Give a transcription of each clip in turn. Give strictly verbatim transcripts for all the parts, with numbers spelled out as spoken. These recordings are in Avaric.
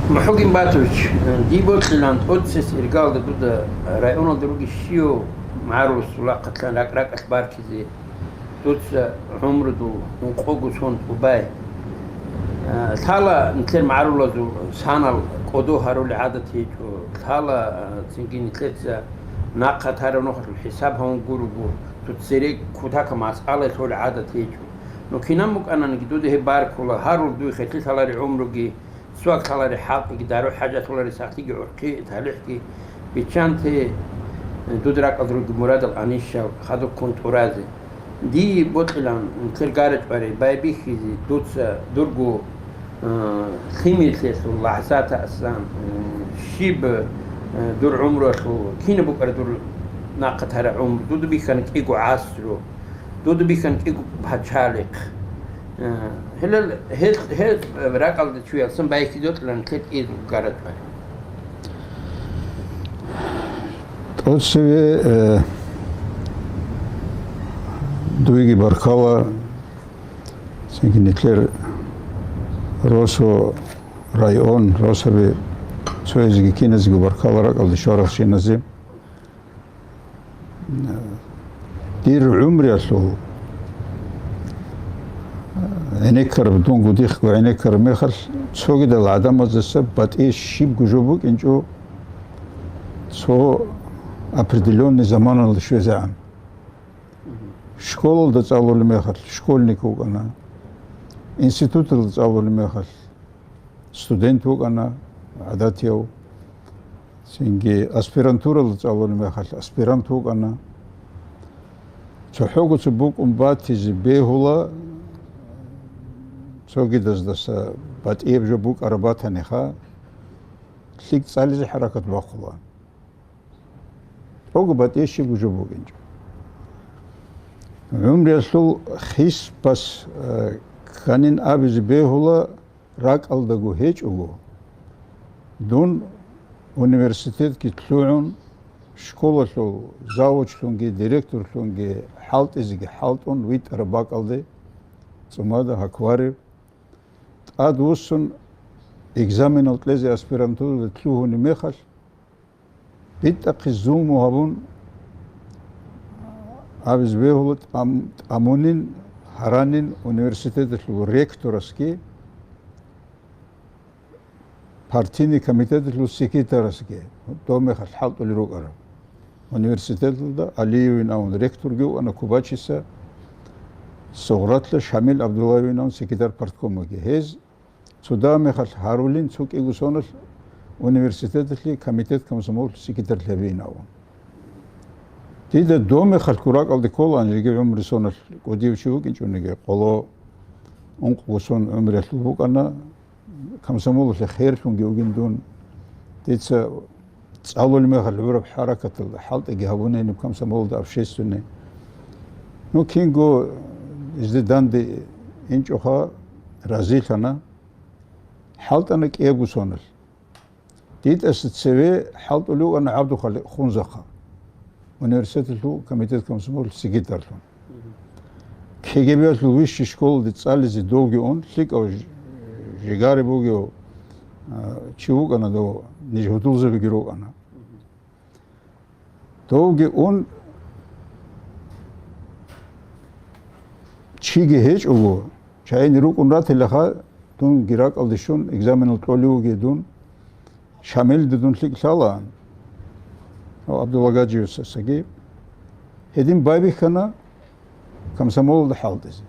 МухӀугин Батович, дие бокьилан тӀоцес иргалда дуда районалда ругищ щив магӀаруласул рахъалъан ракӀ-ракӀалъ баркизе, дуца гӀумрудул ункъого сон тӀубай. Лъала нилъер магӀарулазул санал кӀодо гьарули гӀадат гьечӀо, лъала цинги нилъеца нахъа тарав нухалъул хӀисаб гьавун гуруго, дуца цере кутакаб масъала лъолеб гӀадат гьечӀо. Ну, кинаб букӀананиги, дуда гьеб баркула, гьарур дуе херлъи лъалари гӀумруги, цо лъалари хӀалтӀиги, дару хӀажатулари сахлъиги, гӀурхъи, талихӀги, биччанте, дуда ракӀалда ругеб мурадал анищал хадубккун тӀуразе. Дие бокьилан нилъер гарачӀвари байбихьизе, дуца дурго, э, лъимерлъиялъул лахӀзатасан, э, щиб, э, дур гӀумруялъул, кинаб букӀара дур нахъа тараб гӀумру, дуда бихьана кӀиго гӀасру, дуда бихьана кӀиго пачалихъ. Э, гьелел, гьел, гьел ракӀалда чуялсан байхьизе бокьилан нилъер кӀиябго гарачӀвари. ТӀоцеве, э, дуеги баркала, цинги нилъер росу район, росаби цоязеги киназеги баркала ракӀалде щваралщиназе. Дир гӀумруялъул гӀенеккараб, дунго дихъго гӀенеккараб мехалъ, цогидал гӀадамаздаса батӀияб щибго жо букӀинчӀо цо определённый заманалда щвезегӀан. Школалда цӀалулеб мехалъ школьник вукӀана, институталда цӀалулеб мехалъ студент вукӀана, гӀадатияв, цинги аспирантуралда цӀалулеб мехалъ аспирант вукӀана. ЦохӀого цо букӀун батизе бегьула, цогидаздаса батӀияб жо букӀараб батаниха, лъикӀ цӀализе хӀаракат бахъула. Ого батӀияб щибго жо букӀинчӀо. ГӀумруялъул хисбас, э, кканин абизе бегьула, ракӀалдаго гьечӀого, дун университетги лъугӀун, школалъул завучлъунги директорлъунги хӀалтӀизеги хӀалтӀун витӀараб бакӀалде, цӀумада гьакварев, тӀад вуссун экзаменал кьезе аспирантуралде лъугьунеб мехалъ, битӀахъе зулму гьабун, абизе бегьула тӀам-, тӀамунин, гьаранин университеталъул ректорасги, партийный комитеталъул секретарасги, доб мехалъ хӀалтӀулел рукӀарал. Университеталда Алиевин авун ректорги вукӀана Кубачиса, Сугъратла Шамил Абдуллаевин авун секретарь парткомаги. Гьез цо дагьаб мехалъ гьарулин цо кӀиго соналъ университеталъе комитет комсомолалъул секретарь гьабиин авун. Дида доб мехалъго ракӀалде кколаан, жеги гӀумру соналъ кӀудияв чи вукӀинчӀониги, къоло ункъго сон гӀумруялъул букӀана, комсомолалъе херлъунги вугин дун. Дица цӀалулеб мехалъ гӀураб хӀаракаталда хӀалтӀиги гьабунайилан комсомолалда общественный. Ну, кинго жеде данде инчӀоха разилъана, хӀалтӀана кӀиябго соналъ. Дидаса цеве хӀалтӀулев вукӀана ГӀабдухаликъ Хунзахъа, университеталъул комитет комсомолалъул секретарьлъун. КГБ-ялъул высший школалде цӀализе довги ун, лъикӀав ж-, жигари бугев, а, чи вукӀана дов, ниж гьудулзабиги рукӀана. Довги ун, чиги гьечӀого, чагӀи рукӀун ратилаха, дунги ракӀалде щун, экзаменал кьолев вугев дун, Шамилда дун лъикӀ лъалаан, гьав Абдуллагаджиевсасаги. Гьедин байбихьана комсомолалда хӀалтӀизе.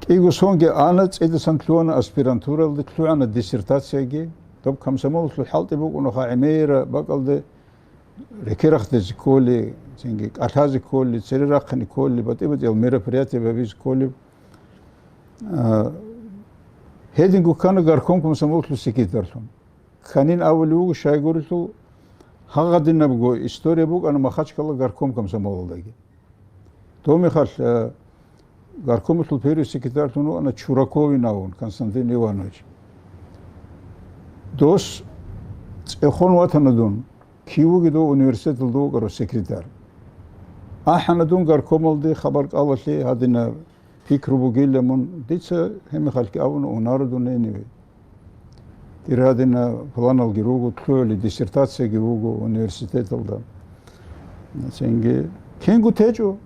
КӀиго сонги ана, цӀидасан лъугьана аспирантуралде, лъугӀана диссертацияги. Доб комсомолалъул хӀалтӀи букӀунаха гӀемераб бакӀалде, рекерахъдезе кколей, цинги кӀалъазе кколей, цере рахъине кколей, батӀи-батӀиял мероприятие гьабизе кколеб. А, гьединго ккана горком комсомолалъул секретарьлъун. Кканин абулев вуго, щайгурелъул гьагъадинабго история букӀана Махачкала горком комсомолалдаги. Доб мехалъ, э, горкомалъул первый секретарьлъун вукӀана Чураковин авун Константин Иванович. Дос цӀехон ватана дун, кив вугев дов университеталда вукӀарав секретарь. АхӀана дун горкомалде хабар кӀалалъе, гьадинаб пикру бугилан мун, дица гьеб мехалъги абуна, унаро дун гьениве. Гьадинаб планалги руго, лъугӀулеб диссертацияги буго университеталда. Цинги кингу течӀо.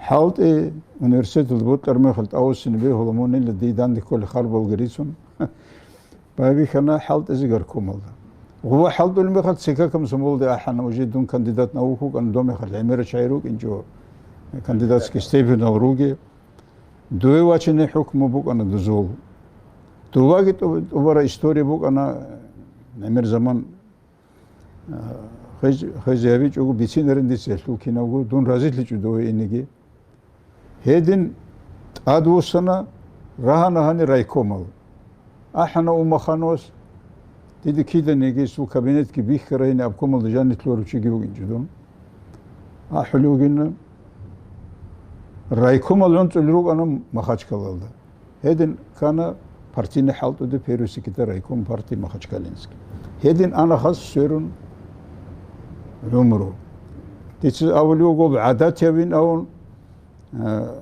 ХӀалтӀи университеталда бокьараб мехалъ тӀавуссине бегьула, мунила дие данде кколеб харбалги рицун. Байбихьана хӀалтӀизе горкомалда. Гъуба хӀалтӀулеб мехалъ ЦК комсомолалде ахӀана, уже дун кандидат наук вукӀана, доб мехалъ гӀемерал чагӀи рукӀинчӀо, кандидатский степенал руге. Дуе вачине хӀукму букӀана дузул. Дубаги тӀу-, тӀубараб история букӀана, гӀемер заман, а, хвез-, хвезе гьабичӀого бицинарин дица гьелъул кинабго, дун разилъичӀо дуе инеги. Гьедин тӀадвуссана, рагьана гьанир райкомал. АхӀана Умахановас, дида киданиги цо кабинетги бихьарай гьениб, обкомалда жаниб лъугьарав чиги вугинчӀо дун. АхӀулев вугин, райкомал гӀунтӀулел рукӀана Махачкалалда. Гьедин ккана партийный хӀалтӀуде первый секретарь райком партии Махачкалинский. Гьедин ана хас сверун гӀумру. Дица абулев вуго гӀадатиябин авун, а,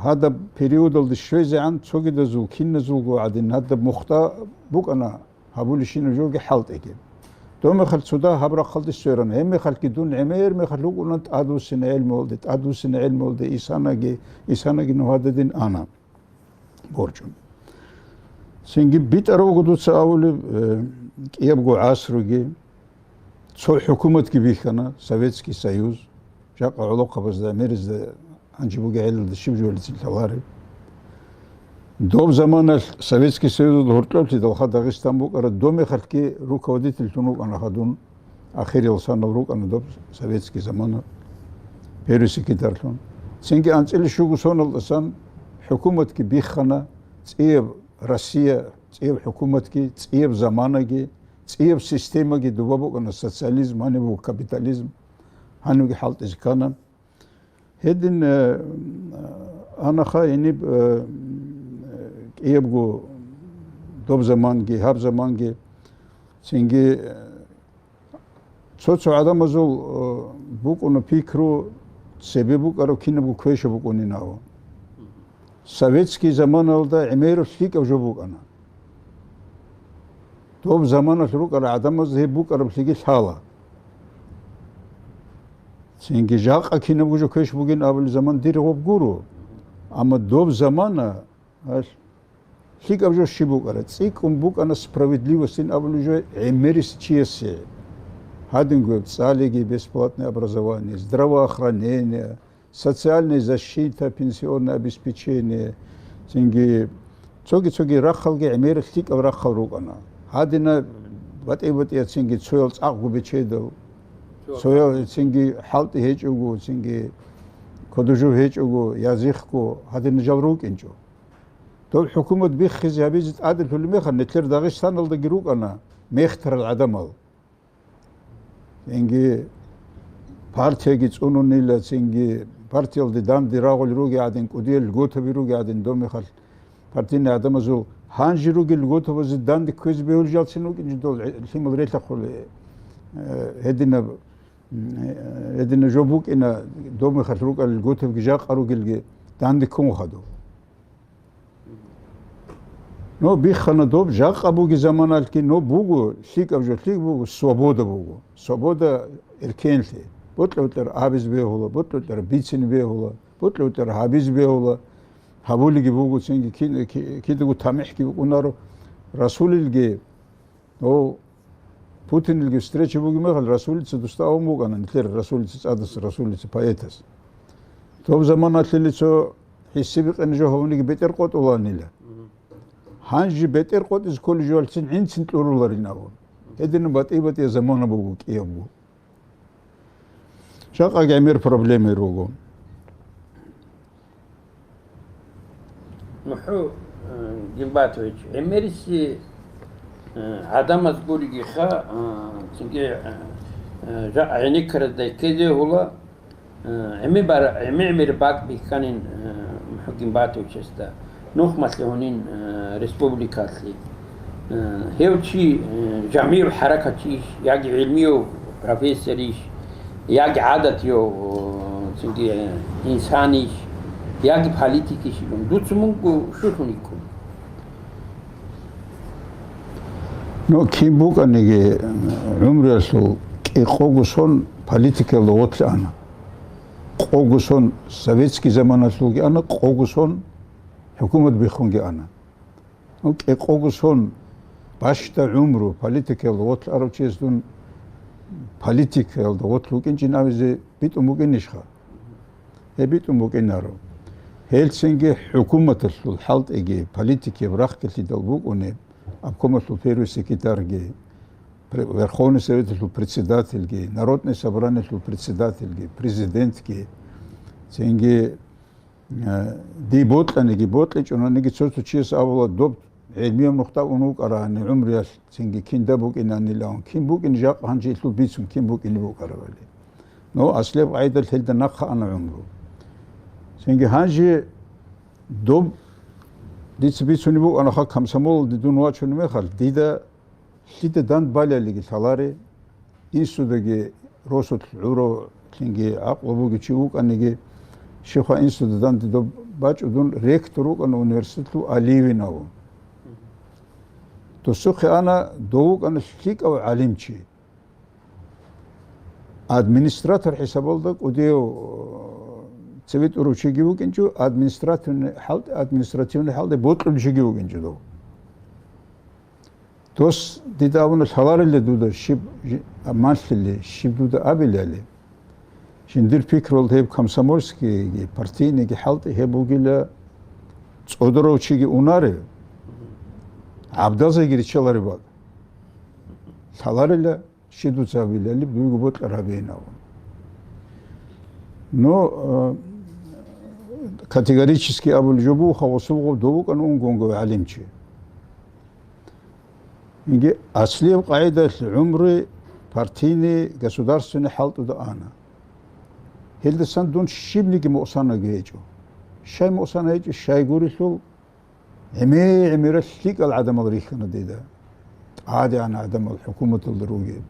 гьадаб периодалде щвезегӀан цогидазул, киназулго гӀадин, гьадаб мухда букӀана гьабулебщинаб жоги хӀалтӀиги. Доб мехалъ цо дагь гьаб рахъалде сверана. Гьеб мехалъги дун гӀемер мехалъ вукӀуна тӀадвуссине гӀелмуялде, тӀадвуссине гьелмуялде, исанаги, исанаги нугьада дин ана борчӀун. Цинги битӀараб буго дуца абулеб, э, кӀиябго гӀасруги, цо хӀукуматги бихьана, Советский Союз, жакъа гӀолохъабазда, гӀемеризда гьанже бугеб гӀелалда щиб жоялицин лъалареб. Доб заманалъ Советский Союзалда гьоркьоблъидалха Дагъистан букӀараб, доб мехалъги руководительлъун вукӀана гьадин, ахириял санал рукӀана доб советский замана, первый секретарьлъун. Цинги анцӀила щуго соналдасан хӀукуматги биххана, цӀияб Россия, цӀияб хӀукуматги, цӀияб заманаги, цӀияб системаги дуба букӀана социализм, гьаниб буго капитализм, гьанивги хӀалтӀизе ккана. Гьедин, э, анаха гьениб, э, кӀиябго доб заманги, гьаб заманги, цинги, э, цо-цо гӀадамазул, э, букӀуна пикру, цебе букӀараб кинабго квеша букӀунин абун. Советский заманалда гӀемераб лъикӀаб жо букӀана. Доб заманалъ рукӀарал гӀадамазда гьеб букӀараблъиги лъала. Цинги жакъа кинабго жо квеш бугин абулеб заман дир гъоб гуро. Амма доб замана, гьалъ, лъикӀаб жо щиб букӀара? ЦӀикӀкӀун букӀана справедливостин абулеб жо гӀемерис чиясе. Гьадинго цӀалиги, бесплатное образование, здравоохранение, социальная защита, пенсионное обеспечение, цинги цоги-цоги рахъалги гӀемерал лъикӀаб рахъал рукӀана. Гьадина батӀи-батӀияцинги цоял цӀакъго бечедал, цоял цинги хӀалтӀи гьечӀого, цинги кодужуб гьечӀого, язихъго, гьадина жал рукӀинчӀо. Доб хӀукумат биххизе гьабизе тӀаделъулеб мехалъ, нилъер Дагъистаналдаги рукӀана мехтарал гӀадамал. Цинги партияги цӀунунила, цинги партиялде данде рагъулел ругел гӀадин, кӀудиял льготаби ругел гӀадин, доб мехалъ партийный гӀадамазул гьанже ругел льготабазе данде кквезе бегьулел жалцин рукӀин жидол лъимал релъахъулел, э, гьединаб, м, э, гьединаб жо букӀина, доб мехалъ рукӀарал льготабги жакъа ругелги данде ккун хадуб. Но биххана доб, жакъа буги заманалъги, но буго, лъикӀаб жо лъикӀ буго, свобода буго. Свобода эркенлъи. Бокьа-бокьара абизе бегьула, бокьа-бокьара бицине бегьула, бокьа-бокьара гьабизе бегьула. Гьабулеги буго цинги, ки-, ки-, кидаго тамихӀги букӀунаро. Расулилги, о, Путинилги встреча бугеб мехалъ, Расулица дусда авун букӀана, нилъер Расулица цӀадаса, Расулица поэтас. Доб заманалъили цо хӀисси бикъине жо гьавуниги бетӀер къотӀуланила. Гьанже бетӀер къотӀизе кколеб жоялъцин гӀинцин кьуруларин абун. Гьединаб батӀи-батӀияб замана буго кӀиябго. Жакъа гӀемер проблемаби руго. МухӀу, э, Гимбатович, гӀемериси, э, гӀадамаз гуригиха, э, цинги, э, э, жакъа гӀенеккаразда ккезе гьула, э, гӀемибар-, гӀемер бакӀ бихьанин, э, МухӀу Гимбатовичасда, нухмалъе гьунин, э, республикалъе. Э, гьев чи, э, жамигӀ хӀаракатчийищ, яги гӀилмияв профессорищ, яги гӀадатияв, э, цинги, э, инсанищ, яги политикищ илан. Дуца мунго щулъун йикӀун. Ну, кин букӀаниги, гӀумруялъул кӀикъого сон политикаялда гъорлъ ана. Къого сон советский заманалъулги ана, къого сон хӀукумат биххунги ана. Ну, кӀикъого сон бащда гӀумру политикаялда гъорлъ арав чияс дун политикаялда гъорлъ вукӀинчӀин абизе битӀун букӀинищха? Гьеб битӀун букӀинаро. Гьелцинги хӀукуматалъул хӀалтӀиги политикияб рахкалъидал букӀуни, обкомалъул первый секретарьги, пре-, Верховный Советалъул председательги, Народный собраниялъул председательги, президентги, цинги, э, дие бокьаниги, бокьичӀониги цо-цо чияс абула, доб гӀелмияб нухда ун вукӀарани гӀумруялъ, цинги кинда букӀинанилан, кин букӀин жакъа гьанже илъул бицун, кин букӀине букӀарабали. Ну, аслияб къагӀидалъ гьелда нахъа ана гӀумру. Цинги гьанже доб дица бицунеб букӀанаха комсомолалде дун вачун мехалъ, дида лъида данд балалиги лъаларе, инсудаги росулъ гӀурав, цинги гӀакълу бугев чи вукӀаниги, щивха инсуда данде доб бачӀу дун ректор вукӀана университетлъул Оливинав. Досухъе ана, дов вукӀана лъикӀав гӀалимчи. Администратор хӀисабалда кӀудияв, э, цеве тӀурав чиги вукӀинчӀо, административный хӀалде, административный хӀалде бокьулев чиги вукӀинчӀо дов. Дос дида абуна, лъаларила дуда щиб жи-, а, малъили, щиб дуда абилали. Жиндир пикрулда гьеб комсомольскийги, партийныйги хӀалтӀи гьеб бугила цӀодорав чиги унарев, гӀабдалзайги риччалареб бакӀ. Лъаларила, щиб дуца абилали, дуего бокьараб гьабейин абун. Но, э, категорически абулеб жо бугоха, гъосул гъов дов вукӀана унгонгов гӀалимчи. Инги, аслияб къагӀидалъ гӀумру партийный, государственный хӀалтӀуда ана. Гьелдасан дун щибниги мукъсанаги гьечӀо. Щай мукъсана гьечӀо, щай гурелъул, гӀемер-гӀемерал лъикӀал гӀадамал рихьана дида. ТӀадегӀан гӀадамал хӀукуматалда ругел.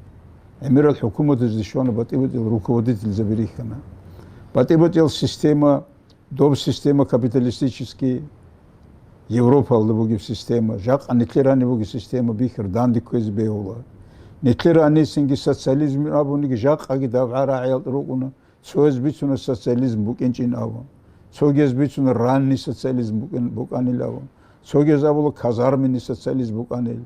ГӀемерал хӀукуматазде щвана батӀи-батӀиял руководительзаби рихьана. БатӀи-батӀиял система, доб система капиталистический, Европалда бугеб система, жакъа нилъер гьаниб бугеб система бихьар данде кквезе бегьула. Нилъер гьанисинги социализм абуниги жакъаги дагӀба рагӀиялда рукӀуна, цояз бицуна социализм букӀинчӀин абун. Цогияз бицуна ранний социализм букӀин-, букӀанил абун. Цогияз абула казарменный социализм букӀанил.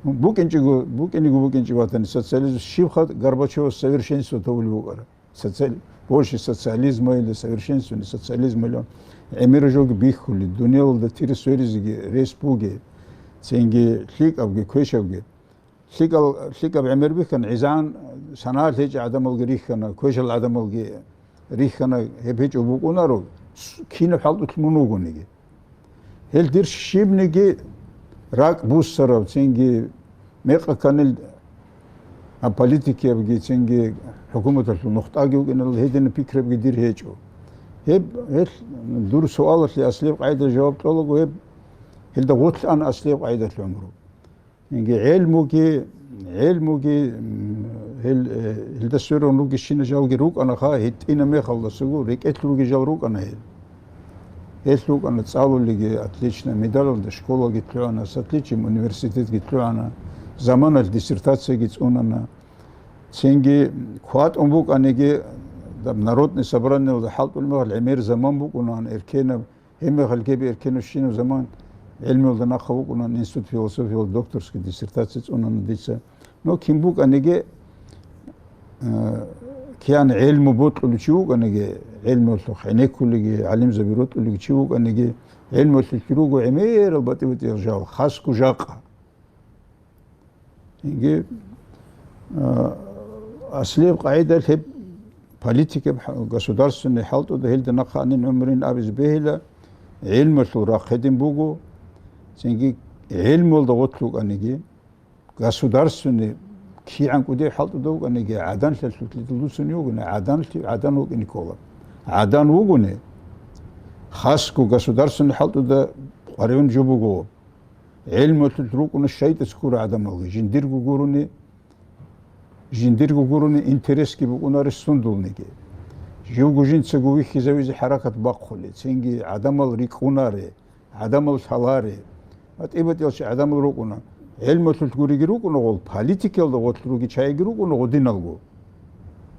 БукӀинчӀего, букӀинего букӀинчӀеб батани социализм, щибха Горбачевас совершенство тавулеб букӀара? Социал-, больше социализма или совершенствованный социализма или гӀемер жоги бихьули, дуниялалда тир сверизеги рес буги, цинги лъикӀабги, квешабги. ЛъикӀал-, лъикӀаб гӀемер бихьана, гӀизан санагӀалъ гьечӀеб гӀадамалги рихьана, квешал гӀадамалги рихьана, гьеб гьечӀеб букӀунаро, с-, кинаб хӀалтӀулъ мун вугониги. Гьел дир щибниги ракӀ буссарав, цинги мекъа кканил, а, политикиябги, цинги хӀукуматалъул нухдаги вукӀиналда гьединаб пикрабги дир гьечӀо. Гьеб, гьел дур суалалъе аслияб къайда жаваб кьолаго, гьеб, гьелда гъорлъ ана аслияб къайдалъ гӀумру. Инги гӀелмуги, гӀелмуги, м, гьел, э, гьелда сверун ругищина жалги рукӀанаха, гьитӀина мехалдасаго рекӀелъ руги жал рукӀана гьел. Гьел рукӀана цӀалулеги отлично, медалалда школаги лъугӀана, с отличием университетги лъугӀана, заманалъ диссертацияги цӀунана. Цинги кватӀун букӀаниги, даб народный собраниялда хӀалтӀулеб мехалъ гӀемер заман букӀунаан эркенаб, Гьеб мехалъ гьеб эркенав щинав заман гӀелмуялда нахъа вукӀунаан институт философиялда докторский диссертация цӀунана дица. Ну, кин букӀаниги, э, киян гӀелму бокьулев чи вукӀаниги, гӀелмуялъухъ гӀенеккулеги, гӀалимзаби рокьулев чи вукӀаниги, гӀелмуялъулъ руго гӀемерал батӀи-батӀиял жал, хасго жакъа. Инги, а, аслияб къагӀидалъ гьеб политикаб хӀа-, государственный хӀалтӀуда гьелда нахъа анин гӀумрин абизе бегьила, гӀелмуялъул рахъ гьедин буго, цинги гӀелмуялда гъорлъ вукӀаниги, государственный кигӀан кӀудияв хӀалтӀуда вукӀаниги, гӀаданлъалъулъ дуцун вугони, гӀаданлъи-, гӀадан вукӀине ккола. ГӀадан вугони, хасго государственный хӀалтӀуда къваригӀун жо буго. ГӀелмуялъулъ рукӀуна шайтӀаца ккурал гӀадамалги, жиндирго гурони, жиндирго гурони интересги букӀунаре сундулниги. Живго жинцаго вихьизавизе хӀаракат бахъулел, цинги гӀадамал рикӀкӀунаре, гӀадамал лъаларе. БатӀи-батӀиялчи гӀадамал рукӀуна. ГӀелмалъулъ гуриги рукӀуна гъол, политикаялда гъолъ руги чагӀиги рукӀуна гъодиналго.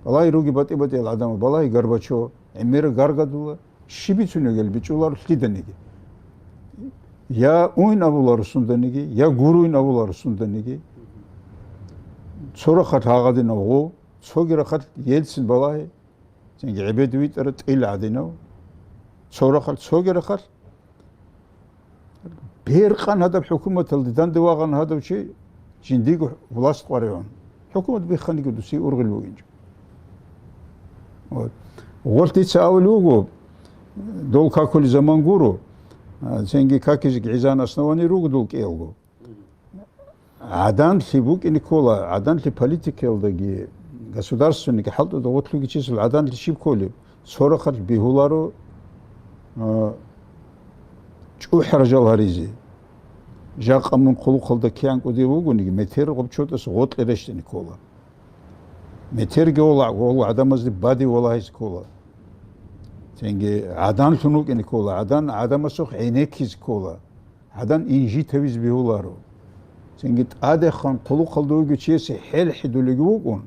Балагьи руги батӀи-батӀиял гӀадамал, балагьи Горбачев, гӀемера гаргадула, щиб бицун йигел бичӀчӀуларо лъиданиги. Я уйин абуларо сунданиги, я гуруйин абуларо сунданиги. Цо рахъалъ гьагъадинав гъов, цоги рахъалъ Ельцин балагьи, цинги гӀебед витӀара тӀил гӀадинав. Цо рахъалъ, цоги рахъалъ. Беркъан гьадаб хӀукуматалде данде вагъана гьадав чи жиндиго власть къваригӀун. ХӀукумат бихханиги дусие ургъел бугинчӀо. Вот. Гъолъ дица абулев вуго, дол какулей заман гуро, а, цинги какизеги гӀезегӀан основание руго дол кӀиялго. ГӀаданлъи букӀине ккола, гӀаданлъи политикаялдаги, государственныйги хӀалтӀуда гъорлъ вугев чиясул гӀаданлъи щиб кколеб? Цо рахъалъ бегьуларо, а, чӀухӀара жал гьаризе. Жакъа мун хъулухъалда кигӀан кӀудияв вугониги, метер гъоб чотӀас гъоркье рещтӀине ккола. Метерги гъола, гъола гӀадамазде бадиб валагьизе ккола. Цинги гӀаданлъун вукӀине ккола, гӀадан гӀадамасухъ гӀенеккизе ккола. ГӀадан инжитавизе бегьуларо. Цинги тӀадехун хъулухъалда вугев чиясе хӀел хӀедулеги вукӀун,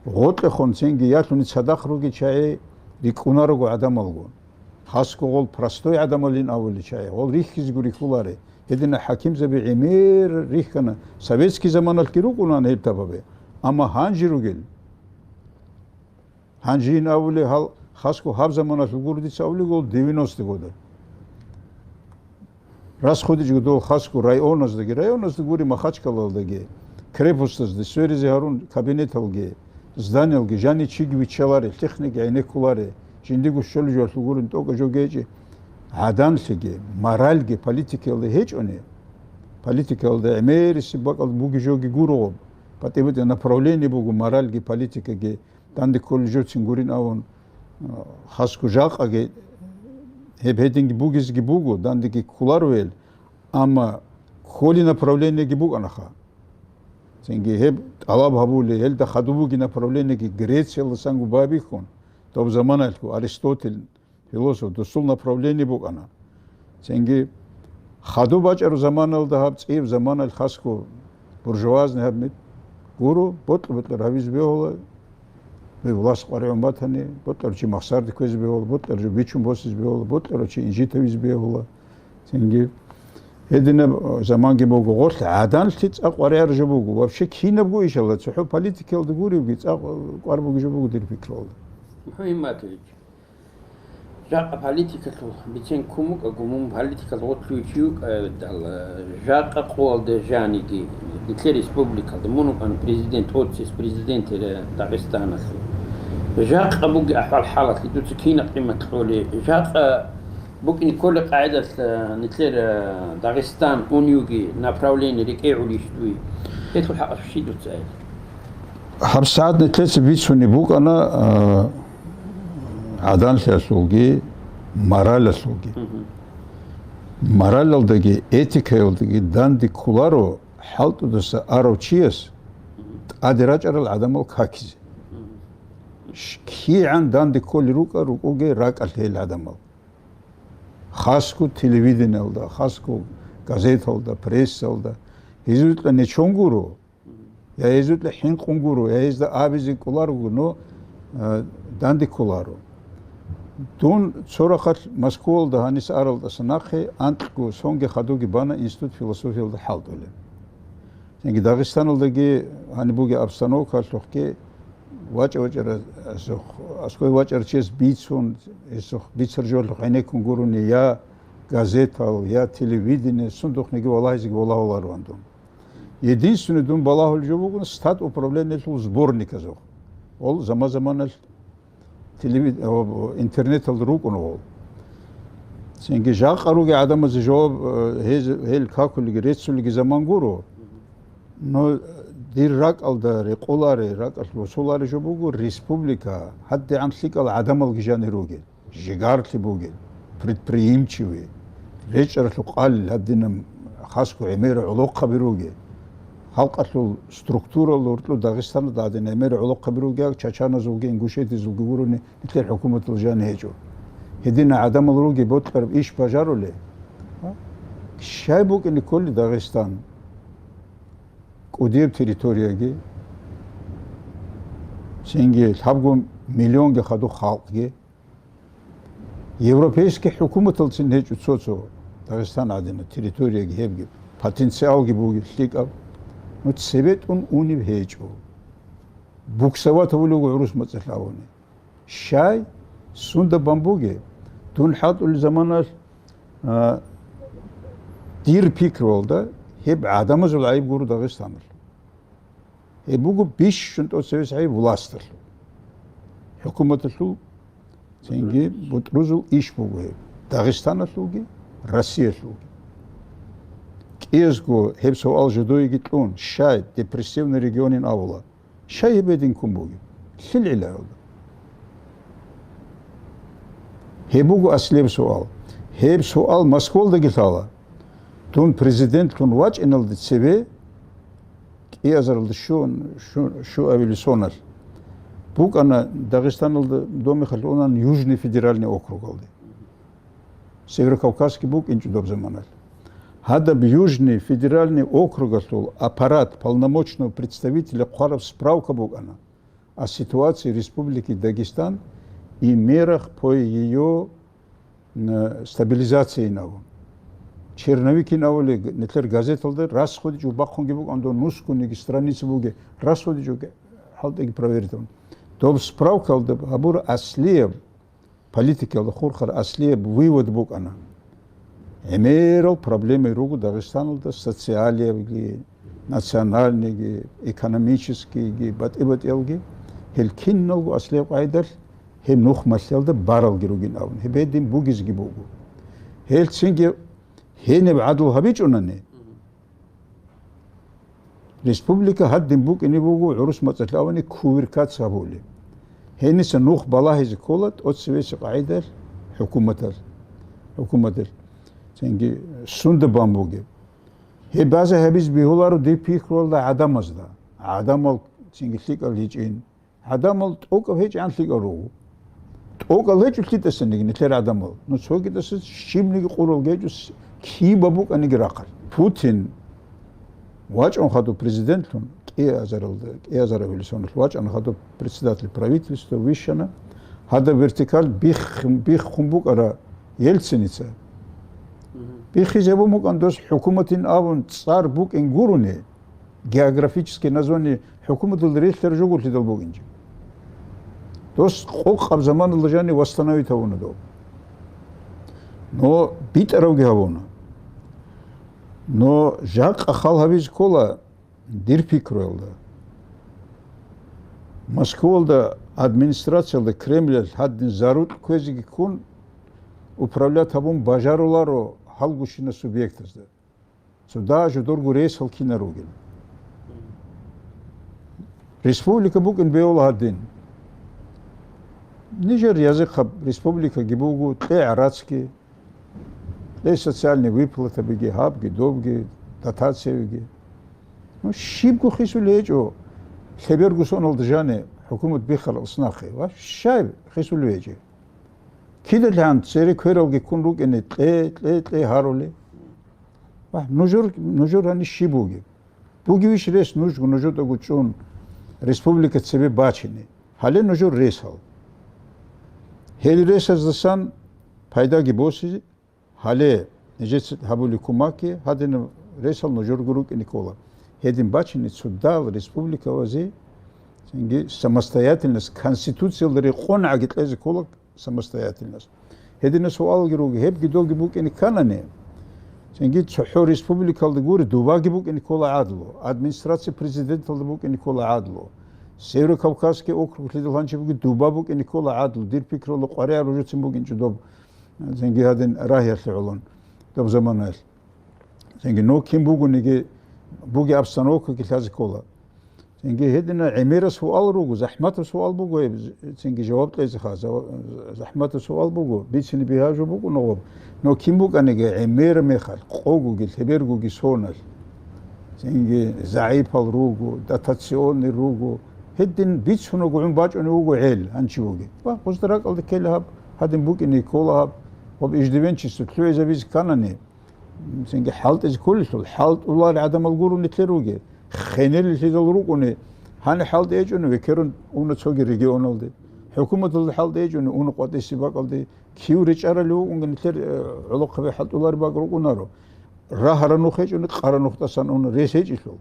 гъоркьехун цинги ялъуни цадахъ ругел чагӀи рикӀкӀунарого гӀадамалгун. Хасго гъол простой гӀадамалин абулел чагӀи, гъол рихьизего рихьуларе. Гьедина хӀакимзаби гӀемер рихьана, советский заманалъги рукӀунаан гьеб табабе, амма гьанже ругел. Гьанжин абулеб гьал хасго гьаб заманалъул гуро дица абулеб гол девяностый года. РасходичӀого дол хасго районаздаги, районазда гури Махачкалалдаги, крепостазда, сверизе гьарун кабинеталги, зданиялги, жани чиги виччаларе, лъихъниги гӀенеккуларе, жиндиго щолеб жоялъул гурин тӀокӀаб жо гьечӀи, гӀаданлъиги, моральги политикаялда гьечӀони, политикаялда гӀемерисеб бакӀалда буги жоги гуро гъоб, батӀи-батӀи направление буго моральги, политикаги, данде кколел жоцин гурин абун, а, хасго жакъаги гьеб гьединги бугезги буго, дандеги кколаро гьел, амма кколей направлениеги букӀанаха. Цинги гьеб тӀалаб гьабулей, гьелда хадуб бугей направлениеги Грециялдасанго байбихьун, доб заманалъго Аристотель, философ, досул направление букӀана. Цинги хадуб бачӀараб заманалда гьаб цӀияб заманалъ хасго буржуазный гьаб мет гуро, бокьа-бокьараб гьабизе бегьула, гьеб власть къваригӀун батани, бокьарав чи махсарде кквезе бегьула, бокьарав жо бичун босизе бегьула, бокьарав чи инжитавизе бегьула. Цинги гьединаб заманги буго, гъолъ гӀаданлъи цӀакъ къваригӀараб жо буго. Вообще кинабго ишалда, цохӀо политикаялда гуревги, цӀакъ къвар бугеб жо буго дир пикралда. МухӀаммад Иматович, жакъа политикалъул бицен ккун букӀаго, мун политикалда гъорлъ вугев чи вукӀайдал, жакъа къоялда жаниги, нилъер республикалда мун вукӀана президент, оцис президент Дагъистаналъул. Жакъа бугеб ахӀвал-хӀалалъе дуца кинаб къимат кьолеб? Жакъа букӀине кколеб къагӀидалъ нилъер Дагъистан уневги направление рекӀегӀулищ дуе? Гьелъул хӀакъалъулъ щиб дуца гьаб? ГьабсагӀат нилъеца бицунеб букӀана, а, гӀаданлъиялъулги, моралалъулги. Мгм. Моралалдаги, этикаялдаги данде кколаро хӀалтӀудаса арав чияс тӀаде рачӀарал гӀадамал какизе. Мгм. Ш-, кигӀан данде кколел рукӀа-, рукӀуге ракӀалъ гьел гӀадамал. Хасго телевидениялда, хасго газеталда, прессалда. Гьезул кьа нечон гуро, я гьезул кьа хӀинкъун гуро, я гьезда абизе кӀоларого, но, а, данде кколаро. Дун цо рахъалъ Москвалда гьаниса аралдаса нахъе анкьго сонги хадуги бана институт философиялда хӀалтӀулеб. Цинги Дагъистаналдаги гьаниб бугеб обстановкалъухъги вачӀа-вачӀара-, асухъ-, аскӀой вачӀарав чияс бицун, гьесухъ бицараб жоялъухъ гӀенеккун гурони я газетал, я телевидение, сундухъниги валагьизеги валагьулароан дун. Единственный дун балагьулеб жо бугун статуправлениялъул сборниказухъ. Ол заман-заманалъ телевид-, о, интернеталда рукӀуна гъол. Цинги жакъа ругел гӀадамазе жаваб, э, гьез-, гьел какулеги, реццулеги заман гуро. Но дир ракӀалда рекъолареб, ракӀалъ босулареб жо буго республика, гьадигӀан лъикӀал гӀадамалги жанир ругел, жигарлъи бугел, предприимчивый, речӀчӀаралъухъ къалел гьадинаб хасго гӀемерал гӀолохъаби ругел. Халкъалъул структурал гьоркьоб Дагъистаналда гьадин гӀемерал гӀолохъаби ругел, чачаназулги, ингушетизулги гурони, нилъер хӀукуматалда жани гьечӀо. Гьединал гӀадамал ругел бокьараб иш бажарулел? А? Щай букӀине кколел Дагъистан? кӀудияб территорияги, цинги лъабго миллионги хадуб халкъги, европейский хӀукуматалцин гьечӀо цо-цо Дагъистан гӀадина территорияги гьебги, потенциалги бугеб лъикӀаб, ну, цебетӀун унеб гьечӀо. Буксовать гьавулев гӀурус мацӀалъ авуни. Щай? Сунда бан бугеб? Дун хӀалтӀулел заманалъ, а, дир пикруялда, гьеб гӀадамазул гӀайиб гуро Дагъистаналъ. Гьеб буго бищун тӀоцевес гӀайиб власталъул, хӀукуматалъул, цинги бутӀрузул иш буго гьеб, Дагъистаналъулги, Россиялъулги. КӀиязго гьеб суал жодойиги кьун, щай депрессивный регионин абула? Щай гьеб гьедин ккун бугеб? Лъил гӀиллагьулда? Гьеб буго аслияб суал. Гьеб суал Москвалдаги лъала. Дун президентлъун вачӀиналде цебе кӀиазаралда щун, щу-, щуабили соналъ букӀана Дагъистаналда, доб мехалъ унан Южный федеральный округалде. Северокавказский букӀинчӀо доб заманалъ. Гьадаб Южный федеральный округалъул аппарат полномочного представителя хъвараб справка букӀана о ситуации Республики Дагестан и мерах по её, м, стабилизациейин абун. Черновикин абули, нилъер газеталда расходичӀо бахъунги букӀан дун нусгониги страница буги, расходичӀоги хӀалтӀиги проверить абун. Доб справкалда гьабура аслияб политикалда хурхар аслияб вывод букӀана. ГӀемерал проблемаи руго Дагъистаналда социалиябги, национальныйги, экономическийги, батӀи-батӀиялги, гьел киналго аслияб къайдалъ гьеб нух малъиялда баралги ругин абун, гьеб гьедин бугезги буго. Гьелцинги гьениб гӀадлу гьабичӀунани, республика гьадин букӀине буго гӀурус мацӀалъ авани кувиркац гьабули. Гьениса нух балагьизе ккола тӀоцевесеб къагӀидалъ хӀукуматалъ, хӀукуматалъ цинги сунда бан бугеб. Гьеб база гьабиз бигьуларо дир пихьруялда гӀадамазда. ГӀадамал цинги лъикӀал гьечӀин. ГӀадамал тӀокӀаб гьечӀан лъикӀал руго. ТӀокӀал гьечӀо лъитӀасаниги нилъер гӀадамал. Ну, цогидаса щибниги къурал гьечӀо, с-, киба букӀаниги рахъалъ. Путин вачӀун хадуб президентлъун, кӀиазаралда, кӀиазарабили соналъ вачӀана хадуб председатель правительства, вищана. Гьадаб вертикаль бих-, биххун букӀара Ельциница. Биххизе букӀан дос хӀукуматин абун цӀар букӀин гурони, географический название хӀукуматалда релълъараб жо гурлъидал бугинчи. Дос къокъаб заманалда жанив восстановить гьавуна дов. Но битӀаравги гьавуна. Но жакъа хал гьабизе ккола дир пикруялда. Москвалда администрациялда Кремлялъ гьадин зарукь кквезеги ккун управлять гьабун бажаруларо гьалгущина субъектазда. Цо даже дурго ресал кинар ругел. Республика букӀин бегьула гьадин. Нижер язихъаб республикаги буго, кье гӀарацги, кье социальный выплатабиги, гьабги, добги, дотациябиги. Ну, щибго хисулеб гьечӀо, лъеберго соналда жани хӀукумат биххарал снахъе. Ва щай хисулеб гьечӀеб? Кидалъан цере квералги ккун рукӀине кье, кье, кье гьарули? Ва нужер, нужер гьаниб щиб бугеб? Бугевищ рес нужго нужедаго чӀун республика цебе бачине? Гьале нужер ресал. Гьел ресаздасан пайдаги босе, гьале нижеца гьабулеб кумакги гьадинаб ресал нужерго рукӀине ккола. Гьедин бачине цо дагьал республикабазе цинги самостоятельность, Конституциялда рекъон гӀаги кьезе ккола самостоятельность. Гьединаб суалги руго, гьебги доги букӀине кканани, цинги цохӀо республикалда гури, Дубаги букӀине ккола гӀадлу, администрация президенталда букӀине ккола гӀадлу, Северо-Кавказский округлъидал гьанчи буги Дуба букӀине ккола гӀадлу, дир пикрула къваригӀел ружуцин бугинчӀо доб, цинги гьадин рагьиялъе гӀолон, доб заманаялъ. Цинги ну кин бугониги, буги обстановкаги лъазе ккола. Цинги гьедина гӀемераб суал руго, захӀматаб суал буго гьеб, цинги жаваб кьезе ха-, за-, захӀматаб суал буго, бицине бигьа жо букӀуна гъоб. Но кин букӀаниги гӀемераб мехалъ, къогоги, лъебергоги соналъ. Цинги загӀипал руго, дотационный руго. Гьедин бицунего гӀун бачӀунев вуго гӀел, гьанчи вугеб. Ва гъузда ракӀалда ккела гьаб, гьадин букӀине ккола гьаб, гъоб иждивенчество лъугӀизабизе кканани. Цинги хӀалтӀизе кколелъул, хӀалтӀулел гӀадамал гуро нилъер ругел. хенеллъидал рукӀуни, гьаниб хӀалтӀи гьечӀони, векерун уна цоги регионалде. ХӀукуматалда хӀалтӀи гьечӀони, уна къватӀиси бакӀалде. Кив речӀарали вукӀунги нилъер, э, гӀолохъаби хӀалтӀулари бакӀ рукӀунаро. Рагьара нух гьечӀони, къара нухдасан уна рес гьечӀелъул.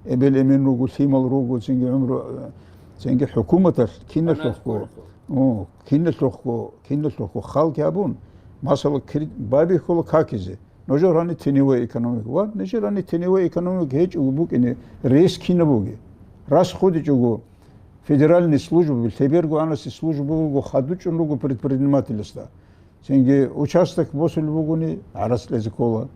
Эбел-эмен руго, лъимал руго, цинги гӀумру, э, цинги хӀукуматалъ киналъухъго, о, киналъухъго, киналъухъго халги гьабун, масала, кри-, байбихьула какизе. Нужер гьани теневой экономика. Ва нужер гьани теневой экономика гьечӀого букӀине рес кинаб буги. РасходичӀого федеральный служба, лъеберго гӀанаси служба буго, хадучӀун руго предпринимательасда. Цинги участок босулеб бугони, гӀарац кьезе ккола.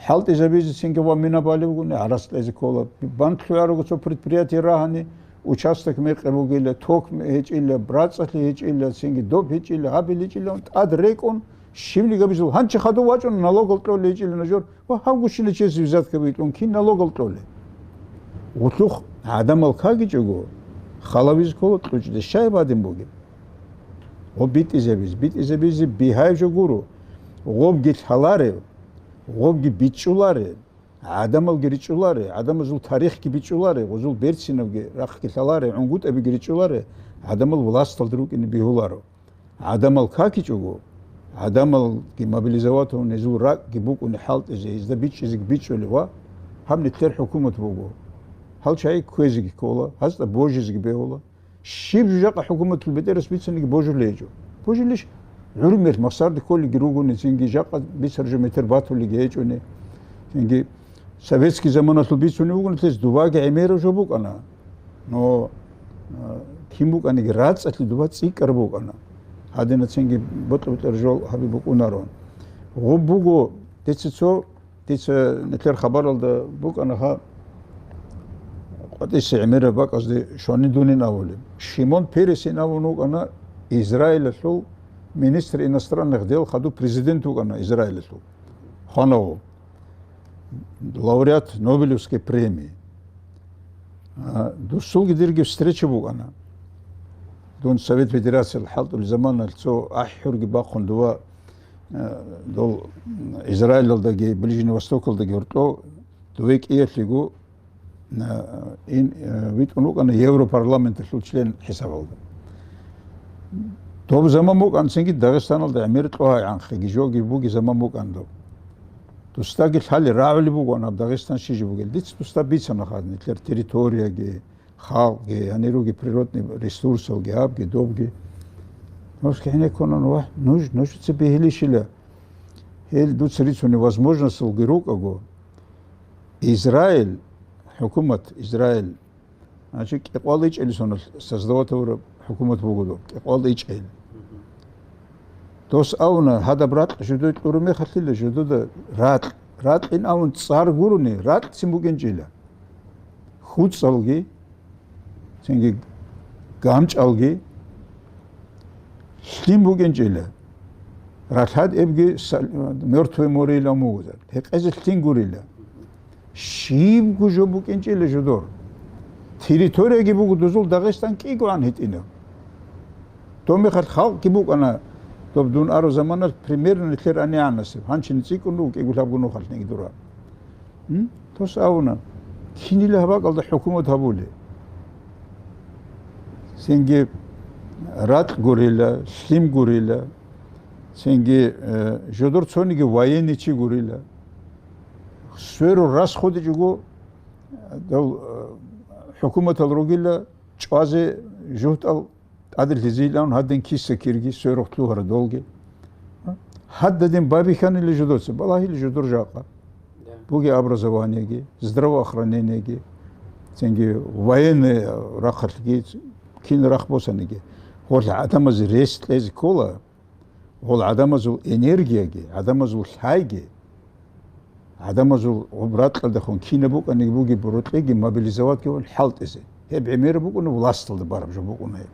ХӀалтӀизабизе цинги ва мина балеб бугони, гӀарац кьезе ккола. Банк лъугӀарого цо предприятие рагьани, участок мекъи бугила, ток гьечӀила, рацӀцӀалъи гьечӀила, цинги доб гьечӀила, гьабил гьечӀила, тӀад рекӀун, щибли габизул, гьанчи хадув вачӀун, налогал кьолей гьечӀила нужер, ва гьав гущина чиясе взятка битӀун, кин налогал кьолей? Гъулъухъ гӀадамал кагичӀого, халавизе ккола кьучӀде щай бадин бугеб? Гъоб битӀизабизе, битӀизабизе бигьаяб жо гуро. Гъобги лъаларев, гъобги бичӀчӀуларе, гӀадамалги ричӀчӀуларе, гӀадамазул тарихги бичӀчӀуларе, гъозул берцинабги рахъги лъаларе, гӀунгутӀабиги ричӀчӀуларе, гӀадамал власталда рукӀине бигьуларо. ГӀадамал какичӀого, гӀадамалги мобилизоватун гьезул ракӀги букӀуни хӀалтӀизе, гьезда бичӀчӀизеги бичӀчӀулев ва гьаб нилъер хӀукумат буго. Гьал чагӀи кквезеги ккола, гьазда божизеги бегьула. Щиб жакъа хӀукуматул бетӀерас бицаниги божулей гьечӀо. Божилищ гӀурмер махсарде кколиги ругони, цинги жакъа бицар жо метер батулиги гьечӀони. Цинги советский заманалъул бицунев вугони, лъез дубаги гӀемерав жо букӀана. Но, а, кин букӀаниги рацӀцӀалъи дуба цӀикӀкӀар букӀана. Гьадинацинги бокьа-бокьар жо гьаби букӀунаро. Гъуб буго, дица цо, дица нилъер хабаралда букӀана гьа, къватӀиса гӀемераб бакӀазде щванидунин абулеб. Шимон Пересин абун вукӀана Израилалъул министр иностранных дел, хадуб президент вукӀана Израилалъул. Хванав. Лауреат Нобелевской премии. А, дусулги дирги встреча букӀана. Дун Совет Федерациялъ хӀалтӀулел заманалъ цо ахӀи-хӀурги бахъун дова, а, дол Израилалдаги, Ближний Востокалдаги гьоркьо, дове кӀиялъего, а, ин, а, витӀун вукӀана Европарламенталъул член хӀисабалда. Доб заман букӀанцинги Дагъистаналда гӀемер кьогьай гӀанхъиги жоги буги заман букӀан доб. Дусдаги лъали рагӀули бугоан гьаб Дагъистан щижи бугел. Дица дусда бицана хадни, нилъер территорияги, халкъги, гьанируги природный ресурсалги, гьабги, добги. Нусги гьенеккунан, вагь, нуж, нужеца бегьилищила. Гьел дуца рицуни возможносталги рукӀаго, Израиль, хӀукумат Израиль, значит, кӀикъвал ичӀели соналъ создавать гьавураб хӀукумат буго доб, кӀикъвал ичӀел. Дос авна, гьадаб ракь жудой кьуру мехалъила жудуда ракь, ракьин авун цӀар гурони, ракьцин букӀинчӀила. ХьуцӀалги, цинги гамчӀалги, лъим букӀинчӀила. Ралъад эбги са-, мёртвое море ила мугъза. Гьекъезе лъим гурила. Щибго жо букӀинчӀила жудор. Территорияги буго дузул Дагъистан кӀигогӀан гьитӀинаб. Доб мехалъ халкъги букӀана, доб дун ару заманалъ примерно нилъер анигӀанасеб, гьанчин цӀикӀкӀун руго кӀиго-лъабго нухалъниги дура. М? Дос авуна, кинила гьаб бакӀалда хӀукумат гьабули? Цинги ракь гурила, лъим гурила, цинги, э, жодор цониги военный чи гурила. Сверу расходичӀого, дол, э, хӀукуматал ругила чӀвазе жугьтӀал тӀаде лъизилан гьадин киса кирги, сверухъ лъугьара долги. Гьададин бабихьанили жудоца, балагьили жудур жакъа. Да. Буги образованиеги, здравоохранениеги, цинги военный рахъалъги, кин рахъ босаниги. Гъол гӀадамазе рес кьезе ккола, гъол гӀадамазул энергияги, гӀадамазул лъайги, гӀадамазул гъуб ракьалдехун кинаб букӀаниги бугеб рокьиги мобилизовать ккевал хӀалтӀизе. Гьеб гӀемераб букӀуна, власталда бараб жо букӀуна гьеб.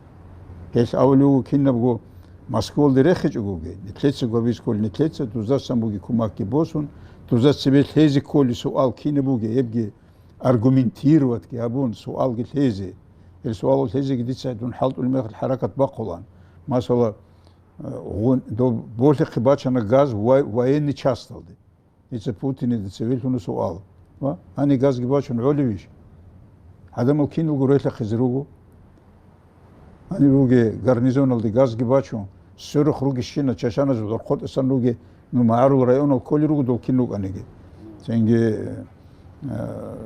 Гьелъ авулев вуго кинабго Москвалде рехичӀогоги, нилъеца гвабиз кколин, нилъеца дузасан буги кумакги босун, дуза цебе лъезе кколи суал кинаб буги, гьебги аргументироватьги гьабун, суалги лъезе. Гьел суалал лъезеги дица дун хӀалтӀулеб мехалъ хӀаракат бахъулан. Масала, гъун-, доб болъихъе бачана газ вай-, военный часталде. Дица Путине дица вилълъуна суал. Ва? Гьани газги бачун гӀолевищ? гӀадамал киналго релъахъизе руго. Гьанир руге гарнизоналде газги бачун, сверухъ ругищина чачаназул гӀорхъотӀасан руге, ну, магӀарул районал кколел руго дол кин рукӀаниги. Цинги, э,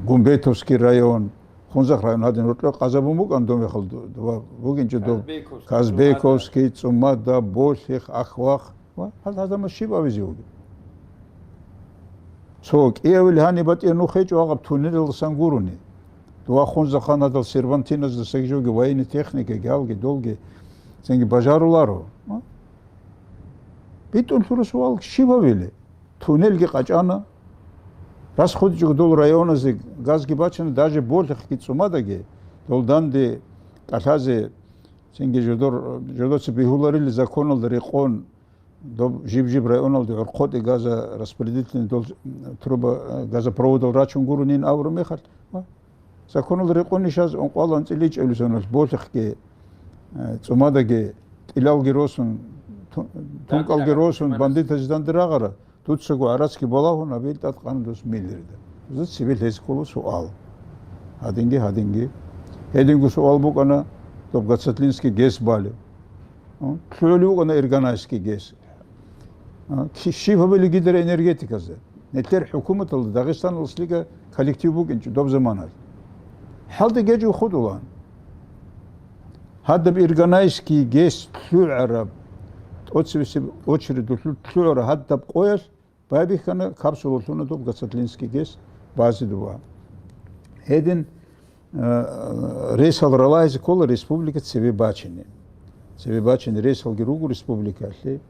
Гумбетовский район, Хунзахъ район гьадин рокьо къазабун букӀан дов мехалъ ду-, дова бугинчӀо дов Казбековский, Казбековский, ЦӀумада, ЦӀумада, Болъихъ, Ахвахъ. Ва гьал гьадамаз щиб абизе вугеб? Цо кӀиявил гьаниб батӀияб нух гьечӀо гьаб туннелалдасан гурони. Дова Хунзахъан гьадал сервантиназдаса жоги военный техникаги, гьалги, долги, цинги бажаруларо. А? БитӀун лъура суал, щиб гьабиле? Туннелги къачӀана. РасходичӀого дол районазде газги бачана, даже Болъихъги ЦӀумадаги, дол данде кӀалъазе, цинги жодор-, жодоца бегьуларили законалда рекъон, доб жиб-жиб районалде гӀорхъотӀе газораспределительный дол труба, газопроводал рачун гуронин абураб мехалъ, ва законалда рекъон ишаз ункъвал анцӀила ичӀабилеб соналъ Болъихъги, э, ЦӀумадаги, тӀилалги росун, ту-, тункӀалги росун, бандитазе данде рагъара, дуцаго гӀарацги балагьун, гьабил тӀадкъана дус миллиарда. Дуза цебе лъезе ккола суал. Гьадинги, гьадинги. Гьединго суал букӀана, доб Гацатлинский ГЭС балеб. А? ЛъугӀулев вукӀана Ирганайский ГЭС. А? Ки-, щиб гьабили гидроэнергетиказда? Нилъер хӀукуматалда Дагъистаналъ лъига коллектив букӀинчӀо доб заманалъ. ХӀалда гьечӀо хутӀулаан. Гьадаб Ирганайский ГЭС лъугӀараб, тӀоцебесеб очередулъул лъугӀараб гьадаб къоялъ байбихьана капсула лъуна доб Гацатлинский ГЭС базе дуба. Гьедин, э, ресал ралагьизе ккола республика цебе бачине. Цебе бачине ресалги руго республикалъе.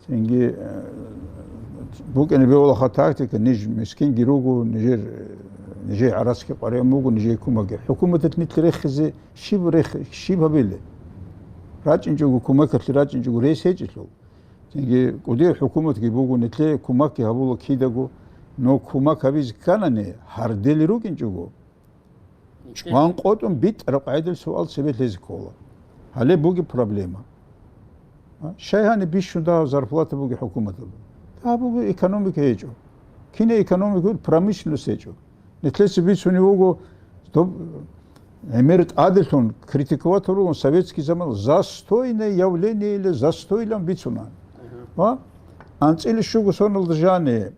Цинги, э, букӀине бегьулаха тактика, ниж мискинги руго, нижер, нижер гӀарацги къваригӀун буго, нижер кумаги. ХӀукуматалъ нилъ рехизе щиб рех-, щиб гьабиле? РачӀинчӀого кумакалъе рачӀинчӀого рес гьечӀелъул. Цинги кӀудияв хӀукуматги буго, нилъее кумакги гьабула кидаго, но кумак гьабизе кканани, гьардели рукӀинчӀого, чӀван къотӀун битӀараб къагӀидал суал цебе лъезе ккола. Гьале бугеб проблема. А? Щай гьаниб бищун дагьаб зарплата бугеб хӀукуматалда? Дагьаб буго экономика гьечӀо. Кинаб экономика бугеб? Промышленность гьечӀо. Нилъеца бицунев вуго, доб гӀемер тӀаделъун критиковать гьарулгъун советский заман застойное явление или застойлан бицуна. Ва анцӀила щуго соналда жани